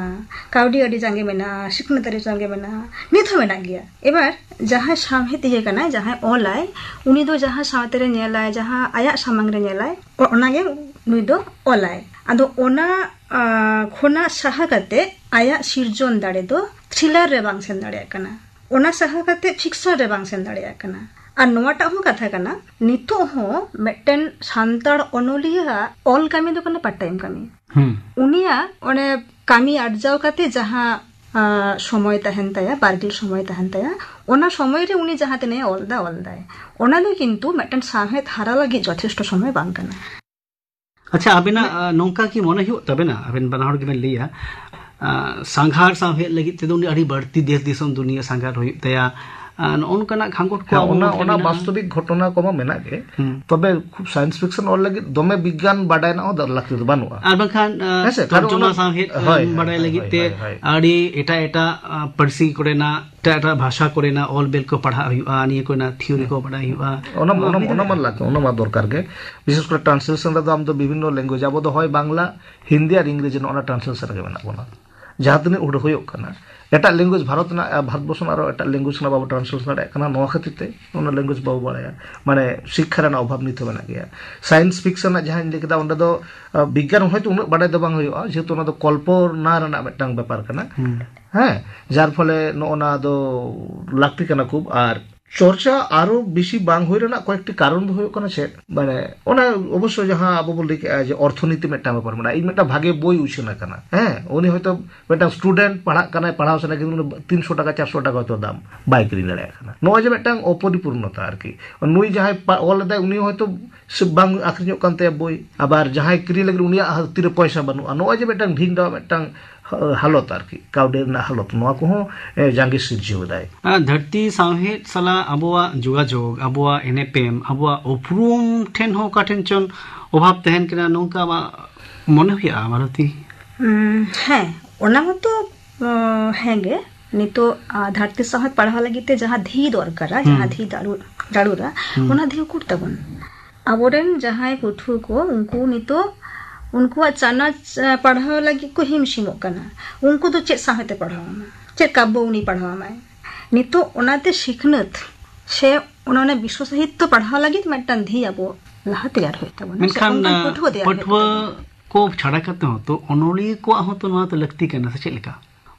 ᱠᱟᱹᱣᱰᱤ ᱟᱹᱨᱤ ᱡᱟᱸᱜᱮ ᱢᱮᱱᱟᱜᱼᱟ, ᱥᱤᱠᱷᱱᱟᱹᱛ ᱟᱹᱨᱤ ᱡᱟᱸᱜᱮ ᱢᱮᱱᱟᱜᱼᱟ, ᱱᱤᱛ ᱦᱚᱸ ᱢᱮᱱᱟᱜ ᱜᱮᱭᱟ᱾ ᱮᱵᱟᱨ ᱡᱟᱦᱟᱸᱭ ᱥᱟᱶᱦᱮᱫᱤᱭᱟᱹ ᱠᱟᱱᱟᱭ, ᱡᱟᱦᱟᱸᱭ ᱚᱞᱟᱭ, ᱩᱱᱤ ᱫᱚ ᱡᱟᱦᱟᱸ ᱥᱟᱶᱛᱟ ᱨᱮ ᱧᱮᱞᱟᱭ, ᱡᱟᱦᱟᱸ ᱟᱭᱟᱜ ᱥᱟᱢᱟᱝ ᱨᱮ ᱧᱮᱞᱟᱭ, ᱚ-, ᱚᱱᱟᱜᱮ ᱱᱩᱭ ᱫᱚ ᱚᱞᱟᱭ᱾ ᱟᱫᱚ ᱚᱱᱟ, ᱟ, ᱠᱷᱚᱱᱟᱜ ᱥᱟᱦᱟ ᱠᱟᱛᱮ ᱟᱭᱟᱜ ᱥᱤᱨᱡᱚᱱ ᱫᱟᱲᱮ ᱫᱚ ᱛᱷᱨᱤᱞᱟᱨ ᱨᱮ ᱵᱟᱝ ᱥᱮᱱ ᱫᱟᱲᱮᱭᱟᱜ ᱠᱟᱱᱟ᱾ ᱚᱱᱟ ᱥᱟᱦᱟ ᱠᱟᱛᱮ ᱯᱷᱤᱠᱥᱚᱱ ᱨᱮ ᱵᱟᱝ ᱥᱮᱱ ᱫᱟᱲᱮᱭᱟᱜ ᱠᱟᱱᱟ᱾ ᱟᱨ ᱱᱚᱣᱟᱴᱟᱜ ᱦᱚᱸ ᱠᱟᱛᱷᱟ ᱠᱟᱱᱟ, ᱱᱤᱛᱚᱜ ᱦᱚᱸ ᱢᱤᱫᱴᱮᱱ ᱥᱟᱱᱛᱟᱲ ᱚᱱᱚᱞᱤᱭᱟᱹᱣᱟᱜ ᱚᱞ ᱠᱟᱹᱢᱤ ᱫᱚ ᱠᱟᱱᱟ ᱯᱟᱨᱴ ᱴᱟᱭᱤᱢ ᱠᱟᱹᱢᱤ᱾ ᱦᱩᱸ᱾ ᱩᱱᱤᱭᱟᱜ ᱚᱱᱮ ᱠᱟᱹᱢᱤ ᱟᱨᱡᱟᱣ ᱠᱟᱛᱮ ᱡᱟᱦᱟᱸ, ᱟ, ᱥᱚᱢᱚᱭ ᱛᱟᱦᱮᱱ ᱛᱟᱭᱟ, ᱵᱟᱨᱜᱤᱞ ᱥᱚᱢᱚᱭ ᱛᱟᱦᱮᱱ ᱛᱟᱭᱟ, ᱚᱱᱟ ᱥᱚᱢᱚᱭ ᱨᱮ ᱩᱱᱤ ᱡᱟᱦᱟᱸ ᱛᱤᱱᱟᱹᱜ ᱮ ᱚᱞ ᱮᱫᱟ, ᱚᱞ ᱮᱫᱟᱭ᱾ ᱚᱱᱟ ᱫᱚ ᱠᱤᱱᱛᱩ ᱢᱤᱫᱴᱮᱱ ᱥᱟᱶᱦᱮᱫ ᱦᱟᱨᱟ ᱞᱟᱹᱜᱤᱫ ᱡᱚᱛᱷᱮᱥᱴᱚ ᱥᱚᱢᱚᱭ ᱵᱟᱝ ᱠᱟᱱᱟ᱾ ᱟᱪᱪᱷᱟ, ᱟᱵᱮᱱᱟᱜ, ᱟ, ᱱᱚᱝᱠᱟ ᱠᱤ ᱢᱚᱱᱮ ᱦᱩᱭᱩᱜ ᱛᱟᱵᱮᱱᱟ, ᱟᱵᱮᱱ ᱵᱟᱱᱟ ᱦᱚᱲ ᱜᱮᱵᱮᱱ ᱞᱟᱹᱭᱟ, ᱟ, ᱥᱟᱸᱜᱷᱟᱨ ᱥᱟᱶᱦᱮᱫ ᱞᱟᱹᱜᱤᱫ ᱛᱮᱫᱚ ᱩᱱᱤ ᱟᱹᱰᱤ ᱵᱟᱹᱲᱛᱤ ᱫᱮᱥ ᱫᱤᱥᱚᱢ ᱫᱩᱱᱤᱭᱟᱹ ᱥᱟᱸᱜᱷᱟᱨ ᱦᱩᱭᱩᱜ ᱛᱟᱭᱟ, ᱟᱨ ᱱᱚᱜᱼᱚ ᱱᱚᱝᱠᱟᱱᱟᱜ ᱠᱷᱟᱸᱜᱚᱴ ᱠᱚ ᱦᱮᱸ, ᱟᱵᱚ ᱚᱱᱟ ᱢᱩᱫᱽᱨᱮ ᱚᱱᱟ ᱢᱮᱱᱟᱜᱼᱟ᱾ ᱵᱟᱥᱛᱚᱵᱤᱠ ᱜᱷᱚᱴᱚᱱᱟ ᱠᱚᱢᱟ ᱢᱮᱱᱟᱜ ᱜᱮ᱾ ᱦᱩᱸ᱾ ᱛᱚᱵᱮ ᱠᱷᱩᱵ ᱥᱟᱭᱮᱱᱥ ᱯᱷᱤᱠᱥᱚᱱ ᱚᱞ ᱞᱟᱹᱜᱤᱫ ᱫᱚᱢᱮ ᱵᱤᱜᱽᱜᱟᱱ ᱵᱟᱰᱟᱭ ᱨᱮᱱᱟᱜ ᱦᱚᱸ ᱫᱚᱨ- ᱞᱟᱹᱠᱛᱤ ᱫᱚ ᱵᱟᱹᱱᱩᱜᱼᱟ᱾ ᱟᱨ ᱵᱟᱝᱠᱷᱟᱱ, ᱟ, ᱦᱮᱸ ᱥᱮ? ᱠᱟᱨᱚᱱ ᱛᱚᱨᱡᱚᱢᱟ ᱚᱱᱟ ᱥᱟᱶᱦᱮᱫ, ᱦᱳᱭ, ᱮᱢ, ᱦᱳᱭ, ᱵᱟᱰᱟᱭ ᱦᱳᱭ, ᱞᱟᱹᱜᱤᱫ ᱦᱳᱭ, ᱛᱮ ᱦᱳᱭ, ᱦᱳᱭ᱾ ᱟᱹᱰᱤ ᱮᱴᱟᱜ ᱮᱴᱟᱜ, ᱟ, ᱯᱟᱹᱨᱥᱤ ᱠᱚᱨᱮᱱᱟᱜ, ᱮᱴᱟᱜ ᱮᱴᱟᱜ ᱵᱷᱟᱥᱟ ᱠᱚᱨᱮᱱᱟᱜ ᱚᱞ ᱵᱮᱞ ᱠᱚ ᱯᱟᱲᱦᱟᱜ ᱦᱩᱭᱩᱜᱼᱟ, ᱱᱤᱭᱟᱹ ᱠᱚᱨᱮᱱᱟᱜ ᱛᱷᱤᱭᱳᱨᱤ ᱠᱚ ᱵᱟᱰᱟᱭ ᱦᱩᱭᱩᱜᱼᱟ᱾ ᱚᱱᱟ ᱢᱟ, ᱱᱚᱣᱟ ᱚᱱᱟ ᱢᱟ, ᱦᱩᱭ ᱚᱱᱟ ᱢᱟ ᱫᱟᱲᱮᱭᱟᱜᱼᱟ᱾ ᱞᱟᱹᱠᱛᱤ, ᱚᱱᱟ ᱢᱟ ᱫᱚᱨᱠᱟᱨ ᱜᱮ᱾ ᱵᱤᱥᱮᱥ ᱠᱚᱨᱮ ᱴᱨᱟᱱᱥᱞᱮᱥᱚᱱ ᱨᱮᱫᱚ ᱟᱢ ᱫᱚ ᱵᱤᱵᱷᱤᱱᱱᱚ ᱞᱮᱝᱜᱩᱭᱮᱡᱽ, ᱟᱵᱚ ᱫᱚ ᱦᱳᱭ ᱵᱟᱝᱞᱟ, ᱦᱤᱱᱫᱤ ᱟᱨ ᱤᱝᱨᱮᱡᱤ, ᱱᱚᱜᱼᱚ ᱱᱟ ᱴᱨᱟᱱᱥᱞᱮᱥᱚᱱ ᱨᱮᱜᱮ ᱢᱮᱱᱟᱜ ᱵᱚᱱᱟ᱾ ᱡᱟᱦᱟᱸ ᱛᱤᱱᱟᱹᱜ ᱩᱰᱟᱹ ᱦᱩᱭᱩᱜ ᱠᱟᱱᱟ, ᱮᱴᱟᱜ ᱞᱮᱝᱜᱩᱭᱮᱡᱽ, ᱵᱷᱟᱨᱚᱛ ᱨᱮᱱᱟᱜ, ᱟ, ᱵᱷᱟᱨᱚᱛ ᱵᱚᱨᱥᱚ ᱨᱮᱱᱟᱜ ᱟᱨᱚ ᱮᱴᱟᱜ ᱞᱮᱝᱜᱩᱭᱮᱡᱽ ᱨᱮᱱᱟᱜ ᱵᱟᱵᱚ ᱴᱨᱟᱱᱥᱞᱮᱥᱚᱱ ᱫᱟᱲᱮᱭᱟᱜ ᱠᱟᱱᱟ, ᱱᱚᱣᱟ ᱠᱷᱟᱹᱛᱤᱨ ᱛᱮ ᱚᱱᱟ ᱞᱮᱝᱜᱩᱭᱮᱡᱽ ᱵᱟᱵᱚ ᱵᱟᱲᱟᱭᱟ᱾ ᱢᱟᱱᱮ ᱥᱤᱠᱠᱷᱟ ᱨᱮᱱᱟᱜ ᱚᱵᱷᱟᱵᱽ ᱱᱤᱛ ᱦᱚᱸ ᱢᱮᱱᱟᱜ ᱜᱮᱭᱟ᱾ ᱥᱟᱭᱮᱱᱥ ᱯᱷᱤᱠᱥᱚᱱ ᱨᱮᱱᱟᱜ ᱡᱟᱦᱟᱸᱧ ᱞᱟᱹᱭ ᱠᱮᱫᱟ, ᱚᱸᱰᱮ ᱫᱚ, ᱟ, ᱵᱤᱜᱽᱜᱟᱱ ᱦᱚᱭᱛᱳ ᱩᱱᱟᱹᱜ ᱵᱟᱰᱟᱭ ᱫᱚ ᱵᱟᱝ ᱦᱩᱭᱩᱜᱼᱟ, ᱡᱮᱦᱮᱛᱩ ᱚᱱᱟ ᱫᱚ ᱠᱚᱞᱯᱚᱱᱟ ᱨᱮᱱᱟᱜ ᱢᱤᱫᱴᱟᱝ ᱵᱮᱯᱟᱨ ᱠᱟᱱᱟ᱾ ᱦᱩᱸ᱾ ᱦᱮᱸ, ᱡᱟᱨ ᱯᱷᱚᱞᱮ ᱱᱚᱜᱼᱚ ᱱᱟ ᱫᱚ ᱞᱟᱹᱠᱛᱤ ᱠᱟᱱᱟ ᱠᱷᱩᱵ᱾ ᱟᱨ ᱪᱚᱨᱪᱟ ᱟᱨᱚ ᱵᱮᱥᱤ ᱵᱟᱝ ᱦᱩᱭ ᱨᱮᱱᱟᱜ ᱠᱚᱭᱮᱠᱴᱤ ᱠᱟᱨᱚᱱ ᱫᱚ ᱦᱩᱭᱩᱜ ᱠᱟᱱᱟ ᱪᱮᱫ? ᱢᱟᱱᱮ, ᱚᱱᱟ ᱚᱵᱚᱥᱥᱚ ᱡᱟᱦᱟᱸ ᱟᱵᱚ ᱵᱚᱱ ᱞᱟᱹᱭ ᱠᱮᱜᱼᱟ ᱡᱮ ᱚᱨᱛᱷᱚᱱᱤᱛᱤ ᱢᱤᱫᱴᱟᱝ ᱵᱮᱯᱟᱨ ᱢᱮᱱᱟᱜᱼᱟ᱾ ᱤᱧ ᱢᱤᱫᱴᱟᱝ ᱵᱷᱟᱜᱮ ᱵᱳᱭ ᱩᱪᱷᱟᱹᱱ ᱟᱠᱟᱱᱟ, ᱦᱮᱸ, ᱩᱱᱤ ᱦᱚᱭᱛᱳ ᱢᱤᱫᱴᱟᱝ ᱥᱴᱩᱰᱮᱱᱴ ᱯᱟᱲᱦᱟᱜ ᱠᱟᱱᱟᱭ, ᱯᱟᱲᱦᱟᱣ ᱥᱟᱱᱟᱭ ᱠᱤᱱᱛᱩ ᱩᱱᱤ ᱛᱤᱱᱥᱚ ᱴᱟᱠᱟ, ᱪᱟᱨᱥᱚ ᱴᱟᱠᱟ ᱦᱚᱭᱛᱳ ᱫᱟᱢ, ᱵᱟᱭ ᱠᱤᱨᱤᱧ ᱫᱟᱲᱮᱭᱟᱜ ᱠᱟᱱᱟ᱾ ᱱᱚᱜᱼᱚᱭ ᱡᱮ ᱢᱤᱫᱴᱟᱝ ᱚᱯᱚᱨᱤᱯᱩᱨᱱᱚᱛᱟ ᱟᱨᱠᱤ, ᱱᱩᱭ ᱡᱟᱦᱟᱸᱭ ᱯᱟ-, ᱚᱞ ᱞᱮᱫᱟᱭ, ᱩᱱᱤ ᱦᱚᱭᱛᱳ ᱥᱮ ᱵᱟᱝ ᱟᱠᱷᱨᱤᱧᱚᱜ ᱠᱟᱱ ᱛᱟᱭᱟ ᱵᱳᱭ, ᱟᱵᱟᱨ ᱡᱟᱦᱟᱸᱭ ᱠᱤᱨᱤᱧ ᱞᱟᱹᱜᱤᱫ ᱩᱱᱤᱭᱟᱜ ᱦᱟ-, ᱛᱤᱨᱮ ᱯᱚᱭᱥᱟ ᱵᱟᱹᱱᱩᱜᱼᱟ᱾ ᱱᱚᱜᱼᱚᱭ ᱡᱮ ᱢᱤᱫᱴᱟᱝ ᱰᱷᱤᱝ ᱰᱟᱣᱟᱜ ᱢᱤᱫᱴᱟᱝ ᱦᱟ-, ᱦᱟᱞᱚᱛ ᱟᱨᱠᱤ, ᱠᱟᱹᱣᱰᱤ ᱨᱮᱱᱟᱜ ᱦᱟᱞᱚᱛ, ᱱᱚᱣᱟ ᱠᱚᱦᱚᱸ, ᱮ, ᱡᱟᱸᱜᱮ ᱥᱤᱨᱡᱟᱹᱣ ᱮᱫᱟᱭ᱾ ᱟᱨ ᱫᱷᱟᱹᱨᱛᱤ ᱥᱟᱶᱦᱮᱫ ᱥᱟᱞᱟᱜ ᱟᱵᱚᱣᱟᱜ ᱡᱳᱜᱟᱡᱳᱜᱽ, ᱟᱵᱚᱣᱟᱜ ᱮᱱᱮᱯᱮᱢ, ᱟᱵᱚᱣᱟᱜ ᱩᱯᱨᱩᱢ ᱴᱷᱮᱱ ᱦᱚᱸ ᱚᱠᱟ ᱴᱷᱮᱱ ᱪᱚᱝ ᱚᱵᱷᱟᱵᱽ ᱛᱟᱦᱮᱱ ᱠᱟᱱᱟ, ᱱᱚᱝᱠᱟ ᱟᱢᱟᱜ ᱢᱚᱱᱮ ᱦᱩᱭᱩᱜᱼᱟ, ᱢᱟᱞᱚᱛᱤ? ᱩᱸ, ᱦᱮᱸ, ᱚᱱᱟ ᱢᱟᱛᱚ, ᱟᱸ, ᱦᱮᱸ ᱜᱮ᱾ ᱱᱤᱛᱚᱜ, ᱟ, ᱫᱷᱟᱹᱨᱛᱤ ᱥᱟᱶᱦᱮᱫ ᱯᱟᱲᱦᱟᱣ ᱞᱟᱹᱜᱤᱫ ᱛᱮ ᱡᱟᱦᱟᱸ ᱫᱷᱤ ᱫᱚᱨᱠᱟᱨᱟ, ᱦᱩᱸ᱾ ᱡᱟᱦᱟᱸ ᱫᱷᱤ ᱫᱟᱹᱨᱩ-, ᱫᱟᱹᱨᱩᱲᱟ, ᱦᱩᱸ᱾ ᱚᱱᱟ ᱫᱷᱤ ᱩᱠᱩᱨ ᱛᱟᱵᱚᱱ? ᱟᱵᱚᱨᱮᱱ ᱡᱟᱦᱟᱸᱭ ᱯᱟᱹᱴᱷᱩᱣᱟᱹ ᱠᱚ, ᱩᱱᱠᱩ ᱱᱤᱛᱚᱜ ᱩᱱᱠᱩᱣᱟᱜ ᱪᱟᱱᱟᱪ, ᱟ, ᱯᱟᱲᱦᱟᱣ ᱞᱟᱹᱜᱤᱫ ᱠᱚ ᱦᱤᱢ ᱥᱤᱢᱚᱜ ᱠᱟᱱᱟ᱾ ᱩᱱᱠᱩ ᱫᱚ ᱪᱮᱫ ᱥᱟᱶᱦᱮᱫ ᱮ ᱯᱟᱲᱦᱟᱣ ᱟᱢᱟ? ᱪᱮᱫ ᱠᱟᱵᱽᱵᱚ ᱩᱱᱤ ᱯᱟᱲᱦᱟᱣ ᱟᱢᱟᱭ? ᱱᱤᱛᱚᱜ ᱚᱱᱟᱛᱮ ᱥᱤᱠᱷᱱᱟᱹᱛ ᱥᱮ ᱚᱱᱟ, ᱚᱱᱟ ᱵᱤᱥᱥᱚ ᱥᱟᱦᱤᱛᱛᱚ ᱯᱟᱲᱦᱟᱣ ᱞᱟᱹᱜᱤᱫ ᱢᱤᱫᱴᱟᱝ ᱫᱷᱤ ᱟᱵᱚ ᱞᱟᱦᱟ ᱛᱮᱭᱟᱨ ᱦᱩᱭᱩᱜ ᱛᱟᱵᱚᱱᱟ᱾ ᱥᱮ ᱢᱮᱱᱠᱷᱟᱱ, ᱚᱱᱠᱟᱱ ᱟ, ᱯᱟᱹᱴᱷᱩᱣᱟᱹ ᱛᱮᱭᱟᱨ ᱦᱩᱭᱩᱜ ᱯᱟᱹᱴᱷᱩᱣᱟᱹ ᱛᱟᱵᱚᱱᱟ᱾ ᱠᱚ ᱪᱷᱟᱲᱟ ᱠᱟᱛᱮ ᱦᱚᱸ ᱛᱚ ᱚᱱᱚᱞᱤᱭᱟᱹ ᱠᱚᱣᱟᱜ ᱦᱚᱸ ᱛᱚ ᱱᱚᱣᱟ ᱛᱚ ᱞᱟᱹᱠᱛᱤ ᱠᱟᱱᱟ, ᱥᱮ ᱪᱮᱫ ᱞᱮᱠᱟ?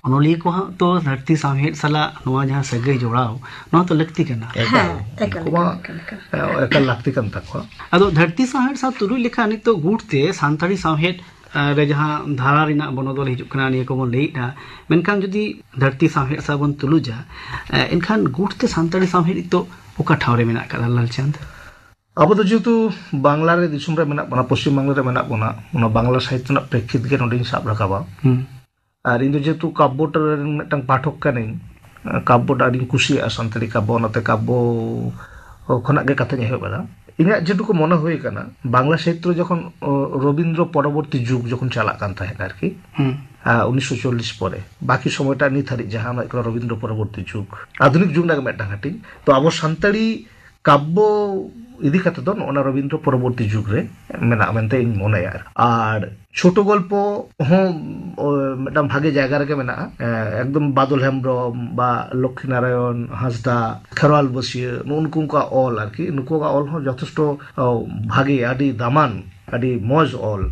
ᱚᱱᱚᱞᱤᱭᱟᱹ ᱠᱚᱣᱟᱜ ᱛᱚ ᱫᱷᱟᱹᱨᱛᱤ ᱥᱟᱶᱦᱮᱫ ᱥᱟᱞᱟᱜ ᱱᱚᱣᱟ ᱡᱟᱦᱟᱸ ᱥᱟᱹᱜᱟᱹᱭ ᱡᱚᱲᱟᱣ, ᱱᱚᱣᱟ ᱛᱚ ᱞᱟᱹᱠᱛᱤ ᱠᱟᱱᱟ᱾ ᱮᱠᱟᱞ᱾ ᱦᱮᱸ, ᱮᱠᱟᱞ, ᱩᱱᱠᱩ ᱢᱟ, ᱮᱠᱟᱞ, ᱮᱠᱟᱞ, ᱮᱠᱟᱞ᱾ ᱮ, ᱮᱠᱟᱞ ᱞᱟᱹᱠᱛᱤ ᱠᱟᱱ ᱛᱟᱠᱚᱣᱟ᱾ ᱟᱫᱚ ᱫᱷᱟᱹᱨᱛᱤ ᱥᱟᱶᱦᱮᱫ ᱥᱟᱶ ᱛᱩᱞᱩᱡ ᱞᱮᱠᱷᱟᱱ ᱱᱤᱛᱚᱜ ᱜᱩᱴ ᱛᱮ ᱥᱟᱱᱛᱟᱲᱤ ᱥᱟᱶᱦᱮᱫ, ᱮ, ᱨᱮ ᱡᱟᱦᱟᱸ ᱫᱷᱟᱨᱟ ᱨᱮᱱᱟᱜ ᱵᱚᱱᱚᱫᱚᱞ ᱦᱤᱡᱩᱜ ᱠᱟᱱᱟ, ᱱᱤᱭᱟᱹ ᱠᱚᱵᱚᱱ ᱞᱟᱹᱭᱮᱫᱼᱟ, ᱢᱮᱱᱠᱷᱟᱱ ᱡᱩᱫᱤ ᱫᱷᱟᱹᱨᱛᱤ ᱥᱟᱶᱦᱮᱫ ᱥᱟᱶ ᱵᱚᱱ ᱛᱩᱞᱩᱡᱟ, ᱮ, ᱮᱱᱠᱷᱟᱱ ᱜᱩᱴ ᱛᱮ ᱥᱟᱱᱛᱟᱲᱤ ᱥᱟᱶᱦᱮᱫ ᱱᱤᱛᱚᱜ ᱚᱠᱟ ᱴᱷᱟᱶ ᱨᱮ ᱢᱮᱱᱟᱜ ᱟᱠᱟᱫᱟ, ᱞᱟᱞᱪᱟᱸᱫᱽ? ᱟᱵᱚ ᱫᱚ ᱡᱮᱦᱮᱛᱩ ᱵᱟᱝᱞᱟ ᱨᱮ ᱫᱤᱥᱚᱢ ᱨᱮ ᱢᱮᱱᱟᱜ ᱵᱚᱱᱟ, ᱯᱚᱥᱪᱤᱢ ᱵᱟᱝᱞᱟ ᱨᱮ ᱢᱮᱱᱟᱜ ᱵᱚᱱᱟ, ᱚᱱᱟ ᱵᱟᱝᱞᱟ ᱥᱟᱦᱤᱛᱛᱚ ᱨᱮᱱᱟᱜ ᱯᱨᱮᱠᱠᱷᱤᱛ ᱜᱮ ᱱᱚᱰᱮᱧ ᱥᱟᱵ ᱨᱟᱠᱟᱵᱟ᱾ ᱦᱩᱸ᱾ ᱟᱨ ᱤᱧ ᱫᱚ ᱡᱮᱦᱮᱛᱩ ᱠᱟᱵᱽᱵᱚ ᱨᱮᱱ ᱢᱤᱫᱴᱟᱝ ᱯᱟᱴᱷᱚᱠ ᱠᱟᱹᱱᱟᱹᱧ, ᱠᱟᱵᱽᱵᱚ ᱫᱚ ᱟᱹᱰᱤᱧ ᱠᱩᱥᱤᱭᱟᱜᱼᱟ, ᱥᱟᱱᱛᱟᱲᱤ ᱠᱟᱵᱽᱵᱚ, ᱚᱱᱟᱛᱮ ᱠᱟᱵᱽᱵᱚ ᱠᱷᱚᱱᱟᱜ ᱜᱮ ᱠᱟᱛᱷᱟᱧ ᱮᱦᱚᱵ ᱮᱫᱟ᱾ ᱤᱧᱟᱹᱜ ᱡᱮᱴᱩᱠᱩ ᱢᱚᱱᱮ ᱦᱩᱭ ᱟᱠᱟᱱᱟ, ᱵᱟᱝᱞᱟ ᱥᱟᱦᱤᱛᱛᱚ ᱨᱮ ᱡᱚᱠᱷᱚᱱ, ᱚ, ᱨᱚᱵᱤᱱᱫᱨᱚ ᱯᱚᱨᱚᱵᱚᱨᱛᱤ ᱡᱩᱜᱽ ᱡᱚᱠᱷᱚᱱ ᱪᱟᱞᱟᱜ ᱠᱟᱱ ᱛᱟᱦᱮᱸᱫ ᱟᱨᱠᱤ, ᱦᱩᱸ᱾ ᱟ, ᱩᱱᱤᱥᱥᱚ ᱪᱚᱞᱞᱤᱥ ᱯᱚᱨᱮ, ᱵᱟᱠᱤ ᱥᱚᱢᱚᱭᱴᱟ ᱱᱤᱛ ᱦᱟᱹᱨᱤᱡ ᱡᱟᱦᱟᱸ ᱚᱱᱟ ᱦᱩᱭᱩᱜ ᱠᱟᱱᱟ ᱨᱚᱵᱤᱱᱫᱨᱚ ᱯᱚᱨᱚᱵᱚᱨᱛᱤ ᱡᱩᱜᱽ, ᱟᱫᱷᱩᱱᱤᱠ ᱡᱩᱜᱽ ᱨᱮᱱᱟᱜ ᱜᱮ ᱢᱤᱫᱴᱟᱝ ᱦᱟᱹᱴᱤᱧ᱾ ᱛᱚ ᱟᱵᱚ ᱥᱟᱱᱛᱟᱲᱤ ᱠᱟᱵᱽᱵᱚ ᱤᱫᱤ ᱠᱟᱛᱮ ᱫᱚ ᱱᱚᱜᱼᱚ ᱱᱟ ᱨᱚᱵᱤᱱᱫᱨᱚ ᱯᱚᱨᱚᱵᱚᱨᱛᱤ ᱡᱩᱜᱽ ᱨᱮ ᱢᱮᱱᱟᱜᱼᱟ ᱢᱮᱱᱛᱮ ᱤᱧ ᱢᱚᱱᱮᱭᱟ᱾ ᱟᱨ ᱪᱷᱳᱴᱳ ᱜᱚᱞᱯᱚ ᱦᱚᱸ, ᱚ, ᱢᱤᱫᱴᱟᱝ ᱵᱷᱟᱜᱮ ᱡᱟᱭᱜᱟ ᱨᱮᱜᱮ ᱢᱮᱱᱟᱜᱼᱟ᱾ ᱮ, ᱮᱠᱫᱚᱢ ᱵᱟᱫᱚᱞ ᱦᱮᱢᱵᱨᱚᱢ ᱵᱟ ᱞᱚᱠᱠᱷᱤ ᱱᱟᱨᱟᱭᱚᱱ ᱦᱟᱸᱥᱫᱟ, ᱠᱷᱮᱨᱣᱟᱞ ᱵᱟᱹᱥᱭᱟᱹ, ᱱᱩᱜᱼᱩ ᱱᱩᱠᱩ ᱠᱚᱣᱟᱜ ᱚᱞ ᱟᱨᱠᱤ, ᱱᱩᱠᱩᱣᱟᱜ ᱚᱞ ᱦᱚᱸ ᱡᱚᱛᱷᱮᱥᱴᱚ, ᱚ, ᱵᱷᱟᱜᱮ, ᱟᱹᱰᱤ ᱫᱟᱢᱟᱱ, ᱟᱹᱰᱤ ᱢᱚᱡᱽ ᱚᱞ᱾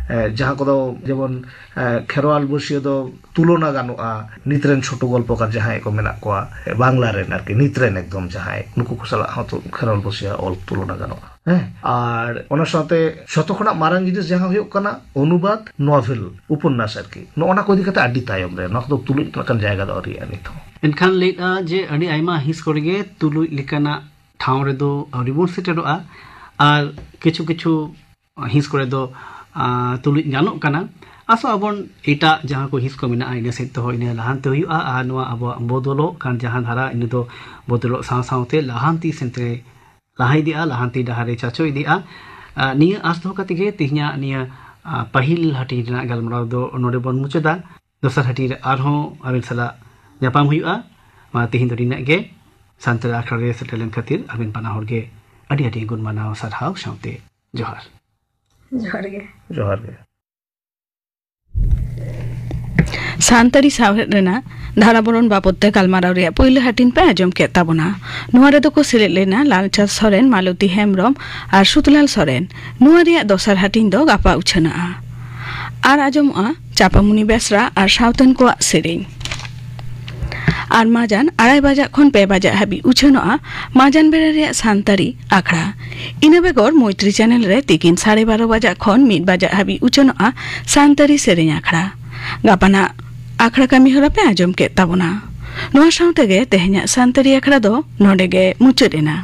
ᱮ, ᱡᱟᱦᱟᱸ ᱠᱚᱫᱚ ᱡᱮᱢᱚᱱ, ᱮ, ᱠᱷᱮᱨᱣᱟᱞ ᱵᱟᱹᱥᱭᱟᱹ ᱫᱚ ᱛᱩᱞᱚᱱᱟ ᱜᱟᱱᱚᱜᱼᱟ ᱱᱤᱛ ᱨᱮᱱ ᱪᱷᱳᱴᱳ ᱜᱚᱞᱯᱚᱠᱟᱨ ᱡᱟᱦᱟᱸᱭ ᱠᱚ ᱢᱮᱱᱟᱜ ᱠᱚᱣᱟ, ᱮ, ᱵᱟᱝᱞᱟ ᱨᱮᱱ ᱟᱨᱠᱤ, ᱱᱤᱛ ᱨᱮᱱ ᱮᱠᱫᱚᱢ ᱡᱟᱦᱟᱸᱭ, ᱱᱩᱠᱩ ᱠᱚ ᱥᱟᱞᱟᱜ ᱦᱚᱸ ᱛᱚ ᱠᱷᱮᱨᱣᱟᱞ ᱵᱟᱹᱥᱭᱟᱹ ᱚᱞ ᱛᱩᱞᱚᱱᱟ ᱜᱟᱱᱚᱜᱼᱟ᱾ ᱦᱮᱸ, ᱟᱨ ᱚᱱᱟ ᱥᱟᱶᱛᱮ ᱡᱷᱚᱛᱚ ᱠᱷᱚᱱᱟᱜ ᱢᱟᱨᱟᱝ ᱡᱤᱱᱤᱥ ᱡᱟᱦᱟᱸ ᱦᱩᱭᱩᱜ ᱠᱟᱱᱟ ᱚᱱᱩᱵᱟᱫ, ᱱᱚᱵᱷᱮᱞ, ᱩᱯᱚᱱᱱᱟᱥ ᱟᱨᱠᱤ, ᱱᱚᱜᱼᱚ ᱱᱟ ᱠᱚ ᱤᱫᱤ ᱠᱟᱛᱮ ᱟᱹᱰᱤ ᱛᱟᱭᱚᱢ ᱨᱮ, ᱱᱚᱣᱟ ᱠᱚᱫᱚ ᱛᱩᱞᱩᱡ ᱞᱮᱠᱟᱱ ᱡᱟᱭᱜᱟ ᱫᱚ ᱟᱹᱣᱨᱤᱭᱟᱜᱼᱟ ᱱᱤᱛ ᱦᱚᱸ᱾ ᱮᱱᱠᱷᱟᱱ ᱞᱟᱹᱭᱮᱫᱼᱟ ᱡᱮ ᱟᱹᱰᱤ ᱟᱭᱢᱟ ᱦᱤᱸᱥ ᱠᱚᱨᱮ ᱜᱮ ᱛᱩᱞᱩᱡ ᱞᱮᱠᱟᱱᱟᱜ ᱴᱷᱟᱶ ᱨᱮᱫᱚ ᱟᱹᱣᱨᱤ ᱵᱚᱱ ᱥᱮᱴᱮᱨᱚᱜᱼᱟ, ᱟᱨ ᱠᱤᱪᱷᱩ ᱠᱤᱪᱷᱩ ᱦᱤᱸᱥ ᱠᱚᱨᱮ ᱫᱚ, ᱟ, ᱛᱩᱞᱩᱡ ᱜᱟᱱᱚᱜ ᱠᱟᱱᱟ᱾ ᱟᱥᱚᱜ ᱟᱵᱚᱱ ᱮᱴᱟᱜ ᱡᱟᱦᱟᱸ ᱠᱚ ᱦᱤᱸᱥ ᱠᱚ ᱢᱮᱱᱟᱜᱼᱟ, ᱤᱱᱟᱹ ᱥᱮᱫ ᱛᱮᱦᱚᱸ ᱤᱱᱟᱹ ᱞᱟᱦᱟᱱᱛᱤ ᱦᱩᱭᱩᱜᱼᱟ, ᱟᱨ ᱱᱚᱣᱟ ᱟᱵᱚᱣᱟᱜ ᱵᱚᱫᱚᱞᱚᱜ ᱠᱟᱱ ᱡᱟᱦᱟᱸ ᱫᱷᱟᱨᱟ, ᱤᱱᱟᱹ ᱫᱚ ᱵᱚᱫᱚᱞᱚᱜ ᱥᱟᱶ ᱥᱟᱶᱛᱮ ᱞᱟᱦᱟᱱᱛᱤ ᱥᱮᱱ ᱛᱮ ᱞᱟᱦᱟ ᱤᱫᱤᱜᱼᱟ, ᱞᱟᱦᱟᱱᱛᱤ ᱰᱟᱦᱟᱨ ᱨᱮ ᱪᱟᱪᱳ ᱤᱫᱤᱜᱼᱟ᱾ ᱟ, ᱱᱤᱭᱟᱹ ᱟᱸᱥ ᱫᱚᱦᱚ ᱠᱟᱛᱮ ᱜᱮ ᱛᱮᱦᱮᱧᱟᱜ ᱱᱤᱭᱟᱹ, ᱟ, ᱯᱟᱹᱦᱤᱞ ᱦᱟᱹᱴᱤᱧ ᱨᱮᱱᱟᱜ ᱜᱟᱞᱢᱟᱨᱟᱣ ᱫᱚ ᱱᱚᱰᱮ ᱵᱚᱱ ᱢᱩᱪᱟᱹᱫᱟ᱾ ᱫᱚᱥᱟᱨ ᱦᱟᱹᱴᱤᱧ ᱨᱮ ᱟᱨᱦᱚᱸ ᱟᱵᱮᱱ ᱥᱟᱞᱟᱜ ᱧᱟᱯᱟᱢ ᱦᱩᱭᱩᱜᱼᱟ᱾ ᱢᱟ ᱛᱮᱦᱮᱧ ᱫᱚ ᱱᱤᱱᱟᱹᱜ ᱜᱮ᱾ ᱥᱟᱱᱛᱟᱲᱤ ᱟᱠᱷᱲᱟ ᱨᱮ ᱥᱮᱴᱮᱨ ᱞᱮᱱ ᱠᱷᱟᱹᱛᱤᱨ ᱟᱵᱮᱱ ᱵᱟᱱᱟ ᱦᱚᱲ ᱜᱮ ᱟᱹᱰᱤ ᱟᱹᱰᱤ ᱜᱩᱱ ᱢᱟᱱᱟᱣ ᱥᱟᱨᱦᱟᱣ ᱥᱟᱶᱛᱮ ᱡᱚᱦᱟᱨ᱾ ᱡᱚᱦᱟᱨ ᱜᱮ᱾ ᱡᱚᱦᱟᱨ ᱜᱮ᱾ ᱥᱟᱱᱛᱟᱲᱤ ᱥᱟᱶᱦᱮᱫ ᱨᱮᱱᱟᱜ ᱫᱷᱟᱨᱟᱵᱚᱨᱚᱱ ᱵᱟᱵᱚᱫ ᱛᱮ ᱜᱟᱞᱢᱟᱨᱟᱣ ᱨᱮᱭᱟᱜ ᱯᱩᱭᱞᱩ ᱦᱟᱹᱴᱤᱧ ᱯᱮ ᱟᱸᱡᱚᱢ ᱠᱮᱫ ᱛᱟᱵᱚᱱᱟ᱾ ᱱᱚᱣᱟ ᱨᱮᱫᱚ ᱠᱚ ᱥᱮᱞᱮᱫ ᱞᱮᱱᱟ ᱞᱟᱞᱪᱟᱸᱫᱽ ᱥᱚᱨᱮᱱ, ᱢᱟᱞᱚᱛᱤ ᱦᱮᱢᱵᱽᱨᱚᱢ ᱟᱨ ᱥᱩᱛᱞᱟᱞ ᱥᱚᱨᱮᱱ᱾ ᱱᱚᱣᱟ ᱨᱮᱭᱟᱜ ᱫᱚᱥᱟᱨ ᱦᱟᱹᱴᱤᱧ ᱫᱚ ᱜᱟᱯᱟ ᱩᱪᱷᱟᱹᱱᱚᱜᱼᱟ᱾ ᱟᱨ ᱟᱸᱡᱚᱢᱚᱜᱼᱟ ᱪᱟᱯᱟᱢᱩᱱᱤ ᱵᱮᱥᱨᱟ ᱟᱨ ᱥᱟᱶᱛᱮᱱ ᱠᱚᱣᱟᱜ ᱥᱮᱨᱮᱧ᱾ ᱟᱨ ᱢᱟᱡᱟᱱ ᱟᱲᱟᱭ ᱵᱟᱡᱟᱜ ᱠᱷᱚᱱ ᱯᱮ ᱵᱟᱡᱟᱜ ᱦᱟᱹᱵᱤᱡ ᱩᱪᱷᱟᱹᱱᱚᱜᱼᱟ ᱢᱟᱡᱟᱱ ᱵᱮᱲᱟ ᱨᱮᱭᱟᱜ ᱥᱟᱱᱛᱟᱲᱤ ᱟᱠᱷᱲᱟ᱾ ᱤᱱᱟᱹ ᱵᱮᱜᱚᱨ ᱢᱳᱭᱛᱨᱤ ᱪᱮᱱᱮᱞ ᱨᱮ ᱛᱤᱠᱤᱱ ᱥᱟᱲᱮ ᱵᱟᱨᱚ ᱵᱟᱡᱟᱜ ᱠᱷᱚᱱ ᱢᱤᱫ ᱵᱟᱡᱟᱜ ᱦᱟᱹᱵᱤᱡ ᱩᱪᱷᱟᱹᱱᱚᱜᱼᱟ ᱥᱟᱱᱛᱟᱲᱤ ᱥᱮᱨᱮᱧ ᱟᱠᱷᱲᱟ᱾ ᱜᱟᱯᱟᱱᱟᱜ ᱟᱠᱷᱲᱟ ᱠᱟᱹᱢᱤ ᱦᱚᱨᱟ ᱯᱮ ᱟᱸᱡᱚᱢ ᱠᱮᱫ ᱛᱟᱵᱚᱱᱟ᱾ ᱱᱚᱣᱟ ᱥᱟᱶ ᱛᱮᱜᱮ ᱛᱮᱦᱮᱧᱟᱜ ᱥᱟᱱᱛᱟᱲᱤ ᱟᱠᱷᱲᱟ ᱫᱚ ᱱᱚᱰᱮ ᱜᱮ ᱢᱩᱪᱟᱹᱫ ᱮᱱᱟ᱾